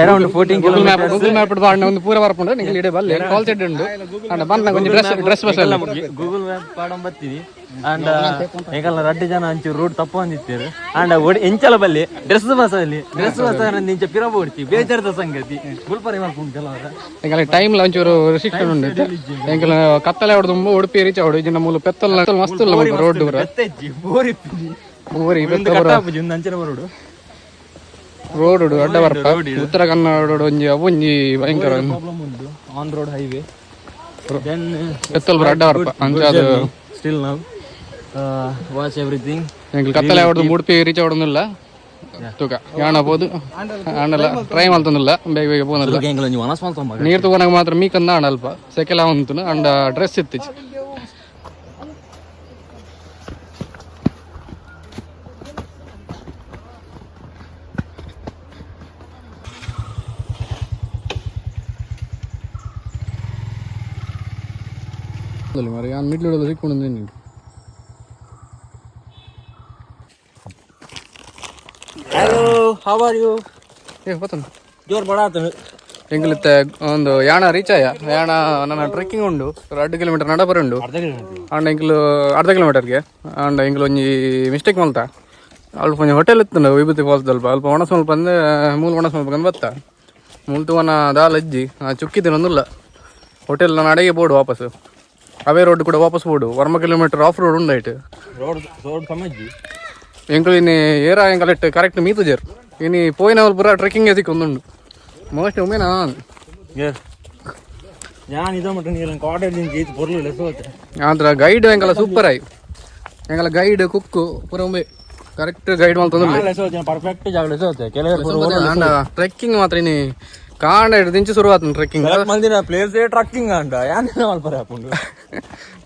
around 14 Google map kilometres. Google map ಪಾಡ್ನ ಒಂದು ಪೂರ ಬರ್ಪುಂಡು. ನಿಂಗೆ ಇಡೆ ಬಲ್ಲೆ ಕಾಲ್ ಸೆಟ್ ಉಂಡು. ಅಂಡ ಬಂದ ಒಂಜಿ dress dress bus ಅಲ್ಲಿ. ಗೂಗಲ್ ಮ್ಯಾಪ್ ಪಾಡೊಂದು ಬತ್ತೀನಿ. ಅಂಡ ಎಂಕಲ್ನ ರಡ್ಡ್ ಜನ ಅಂಚು ರೂಟ್ ತಪ್ಪು ಅಂದಿತ್ತೇರು. ಅಂಡ ಒಡಿ ಎಂಚಲ ಬಲ್ಲಿ ಡ್ರೆಸ್ ಬಸ್ ಅಲ್ಲಿ ಡ್ರೆಸ್ ಬಸ್ ಇಂಚ ಪಿರ ಬೋಡ್ಚಿ. ಬೇಜಾರದ ಸಂಗತಿ ಗುಲ್ಪರಿ ಮಲ್ಪುಂಡು ಕೆಲವರ. ಎಂಕಲ ಟೈಮ್ ಒಂಚೂರು ರಿಸ್ಟ್ರಿಕ್ಷನ್ ಉಂಡು. ಎಂಕಲ ಕತ್ತಲೆ ಹೊಡೆದು ಉಡುಪಿ ರೀಚ್ ಅವಡು. ಇಜಿನ ಮೂಲು ಪೆತ್ತಲ್ ಮಸ್ತ್ ಉಲ್ಲ ರೋಡ್ ಪೂರ. ಬೆತ್ತೆಜ್ಜಿ ಬೋರಿಪ್ಪುಜಿ. ಊರಿ ಒಂದು ಕಟ್ಟಾಪುಜಿ ಒಂದು ಅಂಚನೆ ಬರೋಡು. ರೋಡ್ ಅಡ್ಡ ಬರ್ಪ. ಉತ್ತರ ಕನ್ನಡ ಒಂಜಿ ಅವೊಂಜಿ ಭಯಂಕರ ಪ್ರಾಬ್ಲಮ್ ಉಂಟು on road highway then. ಪೆತ್ತಲ್ ಪೂರ ಅಡ್ಡ ಬರ್ಪ ಅಂಚ ಅದು. ಸ್ಟಿಲ್ ನಾವು ವಾಚ್ ಎವ್ರಿಥಿಂಗ್. ಎಂಕಲ್ ಕತ್ತಲೆ ಹೊಡೆದು ಉಡುಪಿ ರೀಚ್ ಅವಡೊಂದಿಲ್ಲ. ತೂಕ ಯಾಣ ಪೋದು ಆಂಡಲ ಟ್ರೈ ಮಲ್ತೊಂದಿಲ್ಲ, ಬೇಗ ಬೇಗ ಪೋನಲ್ಲ. ಒಂಜಿ ಮನಸ್ ಮಲ್ತೊಂಬ. ನೀರು ತಗೋನಾಗ ಮಾತ್ರ ಮೀಕಂದ ಆಂಡ ಅಲ್ಪ ಸೆಕೆಲ ಉಂಟು. ಅಂಡ ಡ್ರೆಸ್ ಇತ್ತಿಚ್ಚಿ. ಮರಿ ಯಾನ್ ಮಿಡ್ಲ್ ಸಿಕ್ಕೊಂಡು ನೀನು. Hello, how are you? ಏ ಬತ್ತನ. ಜೋರ್ ಬಡಾತನು. ಎಂಕಲಿತ್ತೆ ಒಂದು ಯಾಣ ರೀಚ್ ಆಯ. ಯಾಣ ನನ್ನ ಟ್ರೆಕ್ಕಿಂಗ್ ಉಂಡು, 2 ಕಿಲೋಮೀಟರ್ ನಡಪರ ಉಂಡು. ಆಂಡ ಎಂಕಲು ಅರ್ಧ ಕಿಲೋಮೀಟರ್ಗೆ ಆಂಡ ಎಂಕಲು ಒಂಜಿ ಮಿಸ್ಟೇಕ್ ಮಲ್ತ. ಅಲ್ಪ ಒಂಜಿ ಹೋಟೆಲ್ ಇತ್ತು ವಿಭೂತಿ ಫಾಲ್ಸ್ ಅಲ್ಪ. ಅಲ್ಪ ಒಣಸ್ ಮಲ್ಪ ಅಂದೆ ಮೂಲು ಒಣಸ್ ಮಲ್ಪ ಬತ್ತ. ಮೂಲು ತೂವನ ದಾಲ ಇಜ್ಜಿ, ಚುಕ್ಕಿದಿನೊಂದುಲ್ಲ ಹೋಟೆಲ್. ನಾನು ಅಡೆಗೆ ಬೋಡು ವಾಪಸ್, ಅವೇ ರೋಡ್ ಕೂಡ ವಾಪಸ್ ಬೋಡು. ವರ್ಮ kilometre of road ಉಂಡು ಐಟ್. Road road ಸಮಜ್ಜಿ. ಎಂಕಲು ಇನ್ನು ಏರ ಎಂಕಲೆಟ್ ಕರೆಕ್ಟ್ ಮೀತುಜೆರ್. ಇನಿ ಪೋಯಿನ ಪೂರ ಟ್ರೆಕ್ಕಿಂಗ್ ಎದಿಕ್ ಒಂದುಂಡು ಮೋಸ್ಟ್ ಉಮೇನಾ. ഞാൻ ഇതാ മട്ട നീ ಕಾಟೇಜ್ ಜೀತ್ ಪೊರ್ಲು ಲೆಸ್ ಹೋತೆ. ಆಂದ್ರ ಗೈಡ್ ಎಂಕಲ ಸೂಪರ್ ಆಯ್. ಎಂಕಲ ಗೈಡ್ ಕುಕ್ಕು ಪೂರ ಉಂಬೆ ಕರೆಕ್ಟ್ ಗೈಡ್ ಮಲ್ತೊಂದುಲ್ಲೆ. ಲೆಸ್ ಹೋತೆ, ಪರ್ಫೆಕ್ಟ್ ಜಾಗ ಲೆಸ್ ಹೋತೆ ಕೆಲವರು. ಆಂಡ ಟ್ರೆಕ್ಕಿಂಗ್ ಮಾತ್ರ ಇನಿ ಕಾಂಡ ದಿಂಚಿ ಶುರುವಾತು ಟ್ರೆಕ್ಕಿಂಗ್. ಮಲ್ದಿನ ಪ್ಲೇಸ್ ಟ್ರಕ್ಕಿಂಗ್ ಅಂಡ ಯಾನ್ ಮಲ್ಪರೆ ಆಪುಂಡು.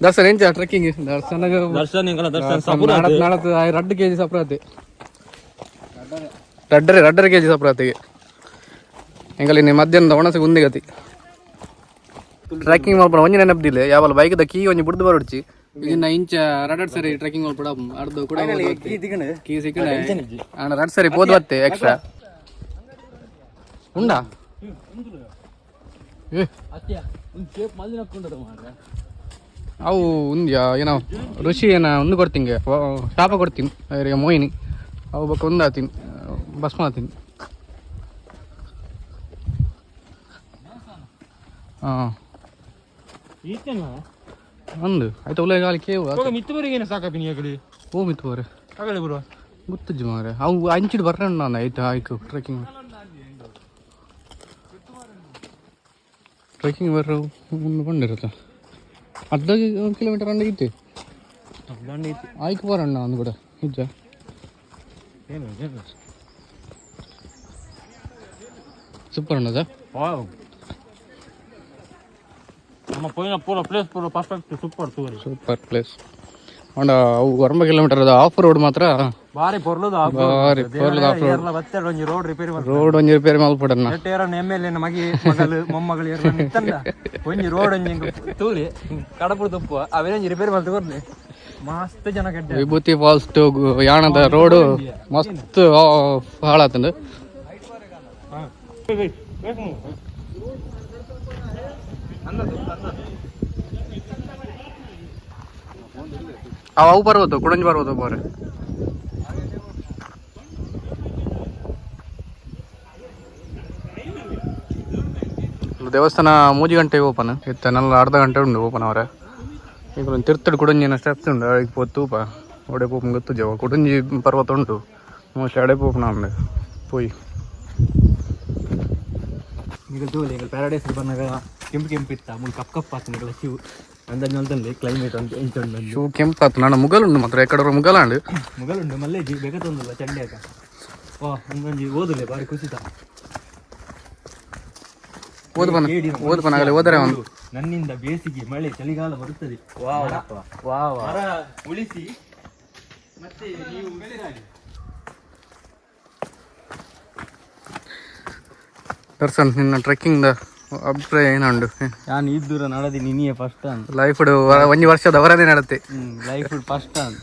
ದರ್ಶನ ಎಂಚ ಟ್ರೆಕ್ಕಿಂಗ್ ದರ್ಶನ? ದರ್ಶನ ಎಂಕಲ ದರ್ಶನ ಸಪುರ. ನಡತ್ 2 ಕೆಜಿ ಸಪ್ರಾತಿ, ರಡ್ಡರೆ 2.5 ಕೆಜಿ ಸಪ್ರಾತಿಗೆ. ಎಂಕಲ ಇನಿ ಮಧ್ಯಾಹ್ನದ ಒಣಸಿಗೆ ಉಂದಿ ಗತಿ. ಟ್ರೆಕ್ಕಿಂಗ್ ಮಲ್ಪನ ಒಂಜಿ ನೆನಪಿಲ್ಲ, ಯಾವಲ ಬೈಕ್ the key ಒಂಜಿ ಬುಡ್ದು ಬರೋಡ್ಚಿ. ಇನ್ನ ಇಂಚ ರಡಡ್ ಸರಿ ಟ್ರೆಕ್ಕಿಂಗ್ ಮಲ್ಪಡ ಅರ್ಧ ಕೂಡ ಕೀ ಸಿಕ್ಕಣ. ಆಂಡ ರಡ್ ಸರಿ ಪೋದು ಬತ್ತೆ ಎಕ್ಸ್ಟ್ರಾ ಉಂಡಾ? ಏ ಅವು ಉಂದ್ಯಾ ಏನೋ ಋಷಿ ಏನ ಒಂದು ಕೊಡ್ತೀನಿ, ಶಾಪ ಕೊಡ್ತೀನಿ ಅವರಿಗೆ. ಮೋಹಿನಿ ಅವು ಬೊಕ್ಕ ಒಂದಾತೀನಿ, ಭಸ್ಮ ಆತೀನಿ. ಹಾಂ, ಅಂದು ಆಯ್ತು. ಉಲ್ಲ ಗಾಲಿ ಕೇವು. ಮಿತ್ತುವರೆಗೆ ಸಾಕಾಪಿನಿ ಆಗಲಿ. ಓ ಮಿತ್ತು ಬರ. ಆಗಲಿ ಬರುವ. ಗೊತ್ತಜ್ಜಿ ಮಾರೆ, ಅವು ಅಂಚಿಡ್ ಬರ್ರಣ್ಣ ನಾನು. ಆಯ್ತು ಆಯ್ತು, ಟ್ರೆಕ್ಕಿಂಗ್ ಟ್ರೆಕ್ಕಿಂಗ್ ಬರ್ರ ಒಂದು ಬಂಡಿರುತ್ತೆ. ಅರ್ಧ ಕಿಲೋಮೀಟರ್ ಅಂಡ ಇತ್ತು. ಆಯ್ಕೆ ಬರಣ್ಣ ಒಂದು ಕೂಡ ನಿಜ. Super ಉಂಡದ. ನಮ್ಮ ಪೋಯಿನ ಪೂರ ಪ್ಲೇಸ್ ಪೂರ ಪರ್ಫೆಕ್ಟ್, ಸೂಪರ್ ತೂರಿ. ಸೂಪರ್ ಪ್ಲೇಸ್ ಅಂಡ. ಅವು ಒರಂಬ kilometre of road ಮಾತ್ರ. ಬಾರಿ ಪೊರ್ಲುದ. ಬಾರಿ ಪೊರ್ಲುದ ಆಫ್ ರೋಡ್. ಬತ್ತೆಡ್ ಒಂಜಿ ರೋಡ್ ರಿಪೇರಿ. ರೋಡ್ ಒಂಜಿ ರಿಪೇರಿ ಮಲ್ಪಡನ್ನ. ಏರನ್ನ M L A ಮಗಿ ಮಗಲು ಮೊಮ್ಮಗಳು ಏರ್ನ ಇತ್ತಂದ ಒಂಜಿ ರೋಡ್ ಒಂಜಿ ಎಂಕ್ ತೂಲಿ ಕಡಪುಡು ತುಪ್ಪು ಅವೇನೊಂಜಿ ಒಂಜಿ ರಿಪೇರಿ ಮಲ್ತ್ ಕೊರ್ಲಿ, ಮಸ್ತ್ ಜನ ಕೆಡ್ಡೆ. ವಿಭೂತಿ ಫಾಲ್ಸ್ ಟು ಯಾಣದ ರೋಡು ಮಸ್ತ್ ಹಾಳಾತಂಡು. ಅವು ಪರ್ವತ ಕುಡಂಜಿ ಪರ್ವತ ಪೋರೆ. ದೇವಸ್ಥಾನ 3 ಗಂಟೆಗೆ ಓಪನ್ ಇತ್ತ, ನಲ್ಲ ಅರ್ಧ ಗಂಟೆ ಉಂಡು ಓಪನ್ ಅವರ. ಈಗ ಒಂದು ತಿರ್ತಡು ಕುಡಂಜಿನ ಸ್ಟೆಪ್ಸ್ ಉಂಡು, ಅಡಿಗೆ ಪೋ ತೂಪ ಒಡೆ ಪೋಪುನ ಗೊತ್ತುಜವ. ಕುಡಂಜಿ ಪರ್ವತ ಉಂಟು, ಮೋಸ್ಟ್ಲಿ ಅಡೆ ಪೋಪುನ ಉಂಡು ಪೋಯಿ. ನಿಗಲ್ ತೂಲಿ, ಎಂಕಲ್ ಪ್ಯಾರಡೈಸ್ ಬನ್ನಗ ಕೆಂಪು ಕೆಂಪು ಇತ್ತ, ಮುಲ್ ಕಪ್ ಕಪ್ ಆತು. ನಿಗಲ ಶಿವ್ ಅಂದಾಜು ಮಲ್ತಂದೆ ಕ್ಲೈಮೇಟ್ ಅಂತ ಎಂಚ ಉಂಡು. ಶೂ ಕೆಂಪಾತು ನನ್ನ ಮುಗಲುಂಡು ಮಾತ್ರ, ಎಕಡೆ ಮುಗಲಾಂಡು. ಮುಗಲುಂಡು ಮಲ್ಲೇಜಿ ಬೇಗ ತೊಂದಲ್ಲ ಚಂಡ್ಯಾಕ. ವಾ, ಒಂದೊಂಜಿ ಓದುಲೆ ಬಾರಿ ಖುಷಿತ. ಓದು ಬನ್ನ, ಓದು ಬನ್ನ, ಆಗಲೇ ಓದರೆ ಅವನು. ನನ್ನಿಂದ ಬೇಸಿಗೆ, ಮಳೆ, ಚಳಿಗಾಲ ಬರುತ್ತದೆ. ಮರ ಉಳಿಸಿ ಮತ್ತೆ ನೀವು ಉಸಿರಾಡಿ. ದರ್ಶನ್, ನಿನ್ನ ಟ್ರೆಕ್ಕಿಂಗ್ ಅಭಿಪ್ರಾಯ ಏನುಂಡು? ನಾನು ಇದ್ದೂರ ನಡದಿ ನಿನಿಯೇ ಫಸ್ಟ್ ಅಂತ. ಲೈಫ್ ಒಂಜಿ ವರ್ಷದ ಅವರದೇ ನಡತೆ. ಲೈಫ್ ಫಸ್ಟ್ ಅಂತ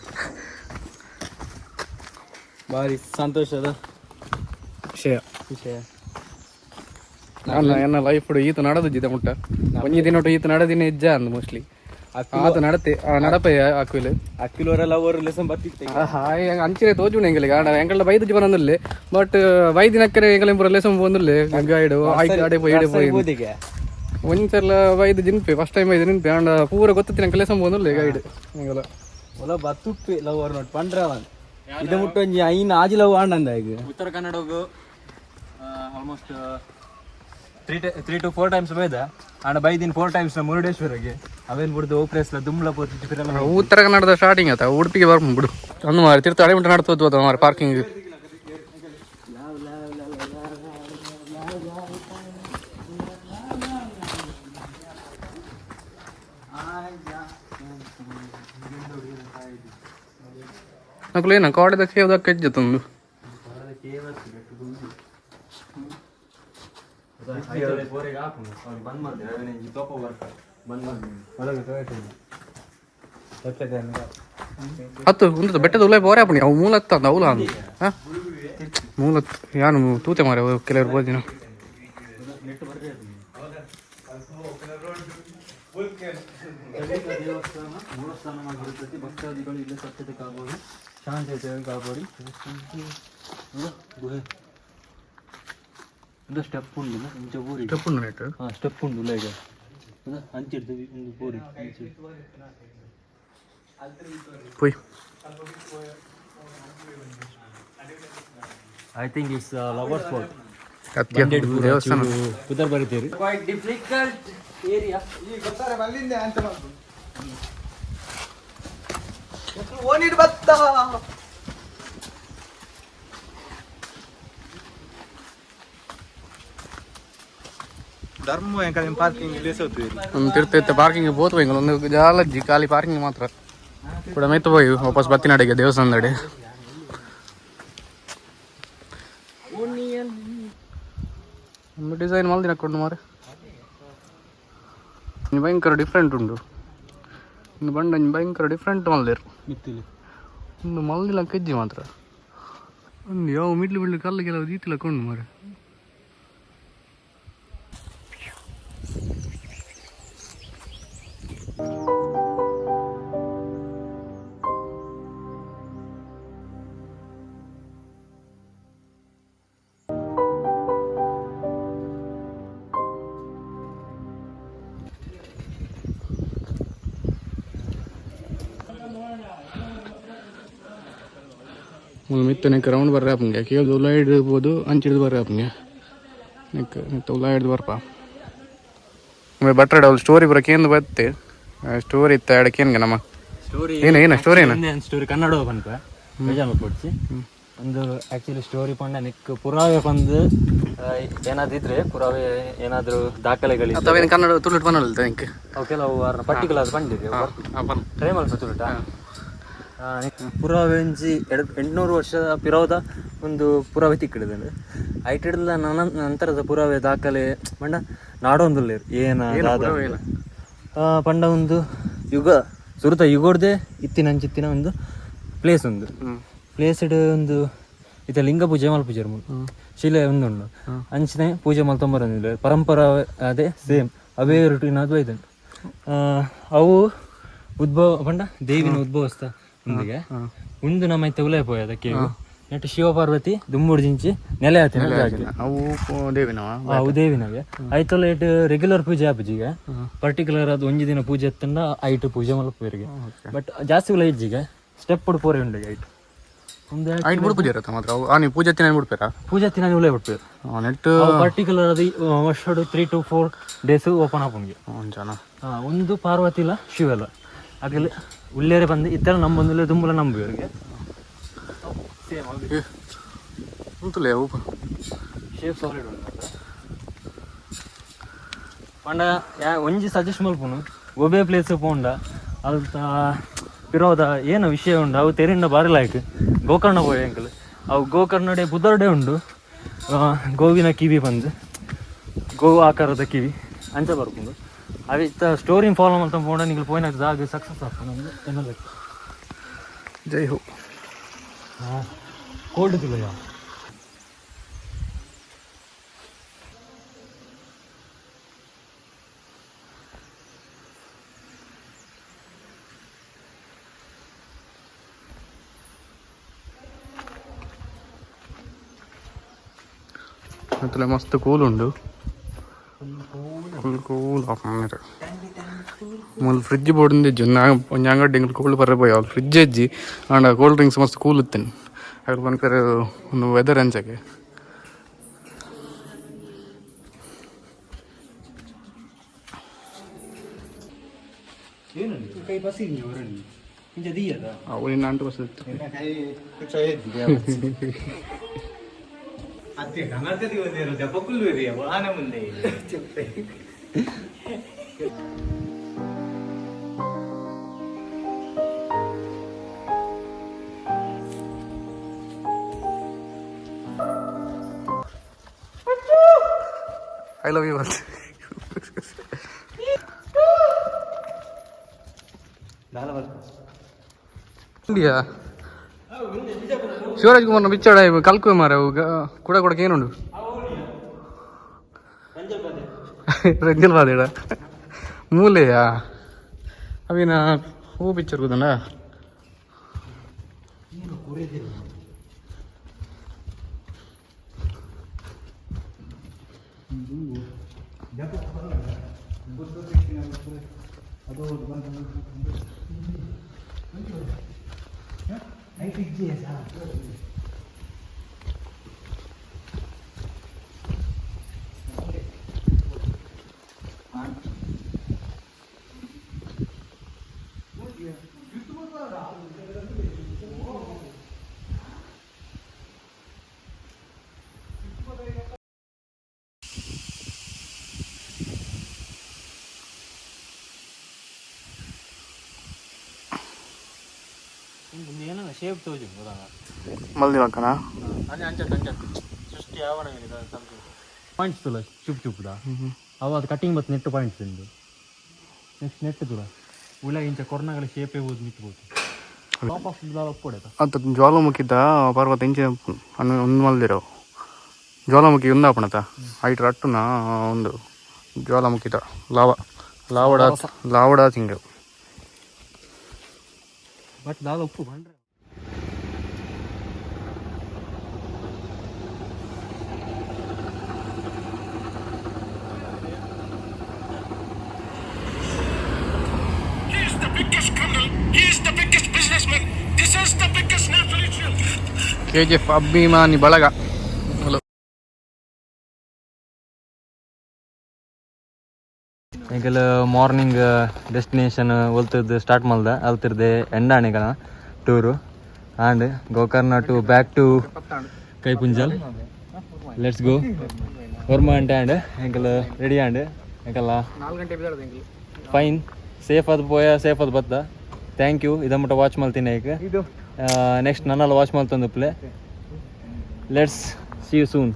ಭಾರಿ ಸಂತೋಷದ ವಿಷಯ. ವಿಷಯ. ನಾನು ಎನ್ನ ಲೈಫ್ ಈತ ನಡೆದು ಮುಟ್ಟ ಒಂಜಿ ದಿನ ಈತ ನಡೆದಿನ ಇಜ್ಜ ಅಂದ್ ಮೋಸ್ಟ್ಲಿ ಆತ ನಡತೆ ಆ ನಡಪೆ ಹಾಕುವಿಲ್. ಅಕ್ಕಿಲೋರೆಲ್ಲ ಅವರು ಲೆಸನ್ ಬರ್ತಿತ್ತೆ. ಹಾಯ್, ಅಂಚಿನ ತೋಜುಣ ಎಂಗಲಿಗೆ ಆಡ ಎಂಕಲ್ಡ ಬೈದು ಬಂದಿಲ್ಲ, ಬಟ್ ಬೈದಿನಕ್ಕರೆ ಎಂಕಲ್ ಇಂಪುರ ಲೆಸನ್ ಬಂದಿಲ್ಲ ಗೈಡ್ ಆಯ್ತು, ಅಡೆ ಪೋಯಿ ಇಡೆ ಪೋಯಿ. ಬೋದಿಗೆ. ಒಂದ್ಸಲ ಬೈದು ಜಿನ್ಪೆ, ಫಸ್ಟ್ ಟೈಮ್ ಬೈದು ನಿನ್ಪೆ ಆಂಡ ಪೂರ ಗೊತ್ತಿತ್ತು ನಂಗೆ ಲೆಸನ್ ಬಂದಿಲ್ಲ ಗೈಡ್ ಎಂಗಲ. ಒಲ ಬತ್ತುಪ್ಪೆ ಲವ್ ಅವ್ರ ನೋಟ್ ಪಂಡ್ರವನ್ ಇದು ಮುಟ್ಟೊಂಜಿ ಐನ್ ಆಜಿ ಲವ್ ಆಂಡಂದ ಈಗ. ಉತ್ತರ ಕನ್ನಡಗು almost 3 to 4 times ಬೈದ and ಬೈದಿನ 4 times ಮುರುಡೇಶ್ವರಗೆ ಅವೇನ್ ಬಿಡ್ದು ಓಪ್ರೇಸ್ಲ ದುಮ್ಲ ಪೋತಿ. ಉತ್ತರ ಕನ್ನಡದ ಸ್ಟಾರ್ಟಿಂಗ್ ಆತ, ಉಡುಪಿಗೆ ಬರ್ಬ ಬಿಡು ಅಂದು ಮಾರೆ ತಿರ್ತು ಅಡೆ ಮುಟ್ಟ ನಡ್ತೋದು ಮಾರೆ ಪಾರ್ಕಿಂಗ್. ನಕುಲೇನ ಕಾಡದ ಕೇವದ ಕೆಜ್ಜ ತಂದು. ಬಂದ್ ಮಾಡ್ತಾರೆ ಅವೇನು ತೋಪ ಬರ್ತಾರೆ ಬಂದ್ ಮಾಡ್ತೀನಿ. ಹತ್ತು ಒಂದು ಬೆಟ್ಟದ ಉಲೈ ಬೋರೆ ಅಪ್ಪಣಿ ಅವು ಮೂಲತ್ತ ಅಂದ ಅವಲ ಅಂದ ಹಾ ಮೂಲತ್ ಯಾನು ತೂತೆ ಮಾರೆ ಕೆಲವರು ಬೋದಿನ. ದೇವಸ್ಥಾನ ಮೂಲಸ್ಥಾನವಾಗಿರುತ್ತದೆ. ಭಕ್ತಾದಿಗಳು ಇಲ್ಲಿ ಸ್ವಚ್ಛತೆ ಕಾಪಾಡಿ, ಶಾಂತಿಯುತವಾಗಿ ಕಾಪಾಡಿ. ಗುಹೆ ಒಂದು ಸ್ಟೆಪ್ ಉಂಡು ಇಂಚ ಪೂರಿ. ಸ್ಟೆಪ್ ಉಂಡು ನೆಟ್. ಹಾಂ, ಸ್ಟೆಪ್ ಉಂಡು ಉಲೈಗೆ ಅಂಚಿಡ್ದು ಒಂದು ಪೂರಿ ಅಂಚಿ. ಪೋಯ್. I think it's lover spot. ಅತ್ಯ ದೇವಸ್ಥಾನ. ಪುದರ್ ಬರಿತೀರಿ. Quite difficult area. ಓನಿಡ್ ಬತ್ತ. ಧರ್ಮ ಎಂಕಲ್ ಪಾರ್ಕಿಂಗ್ ಲೇಸ್ ಹೋಗ್ತೀವಿ. ಒಂದು ತಿರ್ತು ಇತ್ತು ಪಾರ್ಕಿಂಗ್ ಬೋತ್ ಹೋಯಿಂಗಲ್ಲ, ಒಂದು ಜಾಲಜ್ಜಿ ಖಾಲಿ ಪಾರ್ಕಿಂಗ್ ಮಾತ್ರ ಕೂಡ ಮೆತ್ತು ಹೋಗಿ ವಾಪಸ್ ಬತ್ತಿನಡೆಗೆ ದೇವಸ್ಥಾನದಡೆ. ಒಂದು ಡಿಸೈನ್ ಮಲ್ದಿನ ಕೊಂಡು ಮಾರೆ, ಒಂಜಿ ಭಯಂಕರ ಡಿಫ್ರೆಂಟ್ ಉಂಡು. ಒಂದು ಬಂಡ ಒಂಜಿ ಭಯಂಕರ ಡಿಫ್ರೆಂಟ್ ಮಲ್ದೇರು. ಮಿತ್ತಿಲಿ. ಒಂದು ಮಲ್ದಿಲ್ಲ ಕೆಜ್ಜಿ ಮಾತ್ರ. ಒಂದು ಯಾವ ಮಿಡ್ಲು ಮಿಡ್ಲು ಕಲ್ಲು ಕೆಲವು ದೀತಿಲ ಕೊಂಡು ಮಾರೆ. ಮೂಲು ಮಿತ್ತು ನೆಕ್ ರೌಂಡ್ ಬರ್ರೆ ಆಪುಂಗೆ ಕೇಳ್ದು ಉಲ ಹಿಡ್ಬೋದು, ಅಂಚಿಡ್ದು ಬರ್ರೆ ಆಪುಂಗೆ ನೆಕ್ ಮಿತ್ತ ಉಲ ಹಿಡ್ದು ಬರ್ಪ. ಬಟ್ರೆ ಅವ್ಳು ಸ್ಟೋರಿ ಬರ ಕೇಂದು ಬತ್ತೆ ಸ್ಟೋರಿ ಇತ್ತ ಎಡ ಕೇನ್ಗೆ ನಮ್ಮ ಸ್ಟೋರಿ. ಏನ ಏನ ಸ್ಟೋರಿ ಏನ? ಸ್ಟೋರಿ ಕನ್ನಡ ಪನ್ಪ ಬೇಜಾರ್ ಮಲ್ಪೊಡ್ಚಿ. ಒಂದು ಆ್ಯಕ್ಚುಲಿ ಸ್ಟೋರಿ ಪಂಡ ನಿಕ್ ಪುರಾವೆ ಪಂದು ಏನಾದಿದ್ರೆ ಪುರಾವೆ ಏನಾದರೂ ದಾಖಲೆಗಳಿದ್ರೆ ಅವೇನು ಕನ್ನಡ ತುಳು ಪನ್ನೊಳ್ತ ಇಂಕ್. ಅವು ಕೆಲವು ವಾರ ಪರ್ಟಿಕ್ಯುಲರ್ ಪಂಡಿದೆ. ಟ್ರೈ ಮಲ್ಪ ತುಳುಟ ಪುರಾವೆ ಒಂಜಿ 800 ವರ್ಷದ ಪಿರವುದ ಒಂದು ಪುರಾವೆ ತಿಕ್ಕಿಡಿದೆ. ಐಟ್ ಹಿಡ್ದ ನಂತರದ ಪುರಾವೆ ದಾಖಲೆ ಪಂಡ ನಾಡೊಂದುಲ್ಲೆರ್ ಏನ ದಾದ. ಪಂಡ ಒಂದು ಯುಗ ಸುರುತ ಯುಗೋಡ್ದೆ ಇತ್ತಿನ ಅಂಚಿತ್ತಿನ ಒಂದು ಪ್ಲೇಸ್ ಒಂದು ಪ್ಲೇಸ್ಡ್ ಒಂದು ಇತ್ತ ಲಿಂಗ ಪೂಜೆ ಮಲ್ಪುಜೆರ್ ಮೂಲು. ಶಿಲೆ ಒಂದುಂಡು ಅಂಚನೆ ಪೂಜೆ ಮಲ್ತೊಂಬರೊಂದಿಲ್ಲ ಪರಂಪರಾ ಅದೇ ಸೇಮ್ ಅವೇ ರುಟೀನ್ ಅದು ಬೈದುಂಡು. ಅವು ಉದ್ಭವ ಪಂಡ ದೇವಿನ ಉದ್ಭವಸ್ಥ ಒಂದಿಗೆ ಉಂದು ನಮ್ಮ ಇತ್ತೆ ಉಲಯ ಪೋಯ ಅದಕ್ಕೆ ನೆಟ್ ಶಿವ ಪಾರ್ವತಿ ದುಂಬುಡು ಜಿಂಚಿ ನೆಲೆ ಆತಿನ ಜಾಗೆ. ಅವು ದೇವಿನವ? ಅವು ದೇವಿನವೆ. ಐತೊಲ ಇಟ್ ರೆಗ್ಯುಲರ್ ಪೂಜೆ ಆಪುಜಿಗ. ಪರ್ಟಿಕ್ಯುಲರ್ ಅದು ಒಂಜಿ ದಿನ ಪೂಜೆ ಎತ್ತಂಡ ಐಟ್ ಪೂಜೆ ಮಲ್ಪುವೆರಿಗೆ. ಬಟ್ ಜಾಸ್ತಿ ಉಲ ಇಜ್ಜಿಗ ಸ್ಟೆಪ್ ಪೋರೆ ಉಂಡು ಐಟ್ ಒಂದು. ಐಟ್ ಬುಡ್ ಪೂಜೆ ಇರುತ್ತೆ ಮಾತ್ರ ಅವು. ನೀವು ಪೂಜೆ ತಿನ್ನ ಬಿಡ್ಪೇರಾ? ಪೂಜೆ ತಿನ್ನ ಉಲಯ ಬಿಡ್ಪೇರು. ನೆಟ್ ಪರ್ಟಿಕ್ಯುಲರ್ ಅದು ವರ್ಷಡು 3 to 4 days open ಆಪುಂಗೆ. ಒಂಜನ. ಒಂದು ಪಾರ್ವತಿಲ ಶಿವಲ ಅಗಲ್ ಉಲ್ಲೇರೆ ಬಂದು ಇತ್ತೆಲ್ಲ ನಂಬೊಂದುಲ್ಲ ದುಂಬುಲ ನಂಬುವರಿಗೆ. ಸೇಮ್. ಉಂತುಲೆ ಅವು. ಶೇಪ್ ಸಾಲಿಡ್ ಉಂಡು ಮಾತ್ರ. ಪಂಡ ಯಾ ಒಂಜಿ ಸಜೆಸ್ಟ್ ಮಲ್ಪುನು, ಒಬ್ಬೇ ಪ್ಲೇಸ್ ಪೋಂಡ ಅಲ್ತ ಪಿರೋದ ಏನು ವಿಷಯ ಉಂಡು ಅವು ತೆರಿಂಡ ಬಾರಿ ಲಾಯ್ಕ್. ಗೋಕರ್ಣ ಪೋಯೆ ಅಂಕಲ್. ಅವು ಗೋಕರ್ಣಡೆ ಬುದರ್ಡೆ ಉಂಡು. ಗೋವಿನ ಕಿವಿ ಬಂದು ಗೋವು ಆಕಾರದ ಕಿವಿ ಅಂಚ ಬರ್ಪುಂಡು. ಅವಿತ್ತ ಸ್ಟೋರಿನ್ ಫಾಲೋ ಮಲ್ತ ಪೋಂಡ ನಿಂಗೆ ಪೋಯಿನ ಜಾಗ ಸಕ್ಸಸ್ ಆಪುಂಡು ಎನ್ನ ಲೆಕ್ಕ. ಜೈ ಹೋ. ಕೋಲ್ಡ್ ತುಲಯ. ಮತ್ತಲ್ಲ ಮಸ್ತ್ ಕೂಲ್ ಉಂಡು, ಫುಲ್ ಕೂಲ್ ಆಫ್. ಮೂಲು ಫ್ರಿಜ್ ಬೋರ್ಡ್ ಇಜ್ಜು. ಒಂಜಿ ಅಂಗಡಿ ಎಂಕುಲು ಕೋಲ್ಡ್ ಬರ್ರೆ ಪೋಯಿ. ಅವ್ಲು ಫ್ರಿಜ್ ಇಜ್ಜಿ, ಆಂಡ ಕೋಲ್ಡ್ ಡ್ರಿಂಕ್ಸ್ ಮಸ್ತ್ ಕೂಲ್ ಇತ್ತೇನೆ. ಅಕುಲು ಪನ್ಪೆರ್ ಒಂದು ವೆದರ್ ಅಂಚಗೆ. ಏನು ಕೈ ಬಸ್ಸಿಗೆ ಹೊರಳಿ ಇಂಚ ದೀಯದ. ಅವು ನಿನ್ನ ಅಂಟು ಬಸ್ ಇತ್ತು. ಅತ್ತೆ ಕರ್ನಾಟಕದ ಒಂದೇರು ಜಪಕುಲ್ವೇರಿ ವಾಹನ ಮುಂದೆ చెప్తే. I love you. India Shivraj ಕುಮಾರ್ನ ಪಿಕ್ಚರ್ ಕಲ್ಕುವೆ ಮಾರ ಕೂಡ ಕೂಡ ಏನುಂಡು ರಂಜಲ್ ಬಾದೇಡ ಮೂಲೆಯಾ ಅವಿನ ಹೂ ಪಿಕ್ಚರ್ ಕೂದಣ್ಣ. ಏನೋ ಶೇಪ್ ತೋಜು. ಮಲ್ದಿ ಮಕ್ಕನ. ಸೃಷ್ಟಿ ಯಾವನ ಪಾಯಿಂಟ್ಸ್ ತುಲ ಚುಪ್ ಚುಪ್ಪುದ ಅವ ಅದು ಕಟಿಂಗ್ ಬತ್ತು ನೆಟ್ ಪಾಯಿಂಟ್ಸ್ ಉಂಡು. ನೆಕ್ಸ್ಟ್ ನೆಟ್ ತುಲ ಉಳ ಇಂಚ ಕೊರ್ನಗಳ ಶೇಪೇ ಓದು ಮಿತ್ತು ಬೋದು ಟಾಪ್ ಆಫ್ ಒಪ್ಪೊಡೆತ. ಅತ್ತ ಜ್ವಾಲಾಮುಖಿದ ಪರ್ವತ ಇಂಚ ಅನ್ನು ಒಂದು ಮಲ್ದಿರೋ ಜ್ವಾಲಾಮುಖಿ ಉಂದಾಪಣತ ಐಟ್ ರಟ್ಟುನ ಒಂದು ಜ್ವಾಲಾಮುಖಿದ ಲಾವ ಲಾವಡ ಲಾವಡ ತಿಂಗ. ಬಟ್ ದಾದ ಉಪ್ಪು ಬಂಡ್ರೆ. He is the biggest criminal. He is the biggest businessman. This is the biggest national issue. K G F ಅಭಿಮಾನಿ ಬಳಗ ಹಲೋ. ಎಂಕಲ್ ಮಾರ್ನಿಂಗ್ ಡೆಸ್ಟಿನೇಷನ್ ಒಲ್ತದ್ದು ಸ್ಟಾರ್ಟ್ ಮಲ್ದ ಅಲ್ತಿರ್ದೆ ಎಂಡಾಣಿಗನ tour. And Gokarna to back to Kaipunjal. Let's go. ಒರ್ಮ ಗಂಟೆ ಆಂಡ್, ಎಂಕಲ್ ರೆಡಿ ಆಂಡ್ ಎಂಕಲ್ಲ. ಫೈನ್, ಸೇಫ್ ಅದು ಪೋಯ, ಸೇಫ್ ಅದು ಬತ್ತ. Thank you ಇದಮುಟ್ಟ ವಾಚ್ ಮಲ್ತೀನಿ. ಈಗ ನೆಕ್ಸ್ಟ್ ನನ್ನೆಲ್ಲ ವಾಚ್ ಮಲ್ತೊಂದುಪ್ಲೆ. Let's see you soon.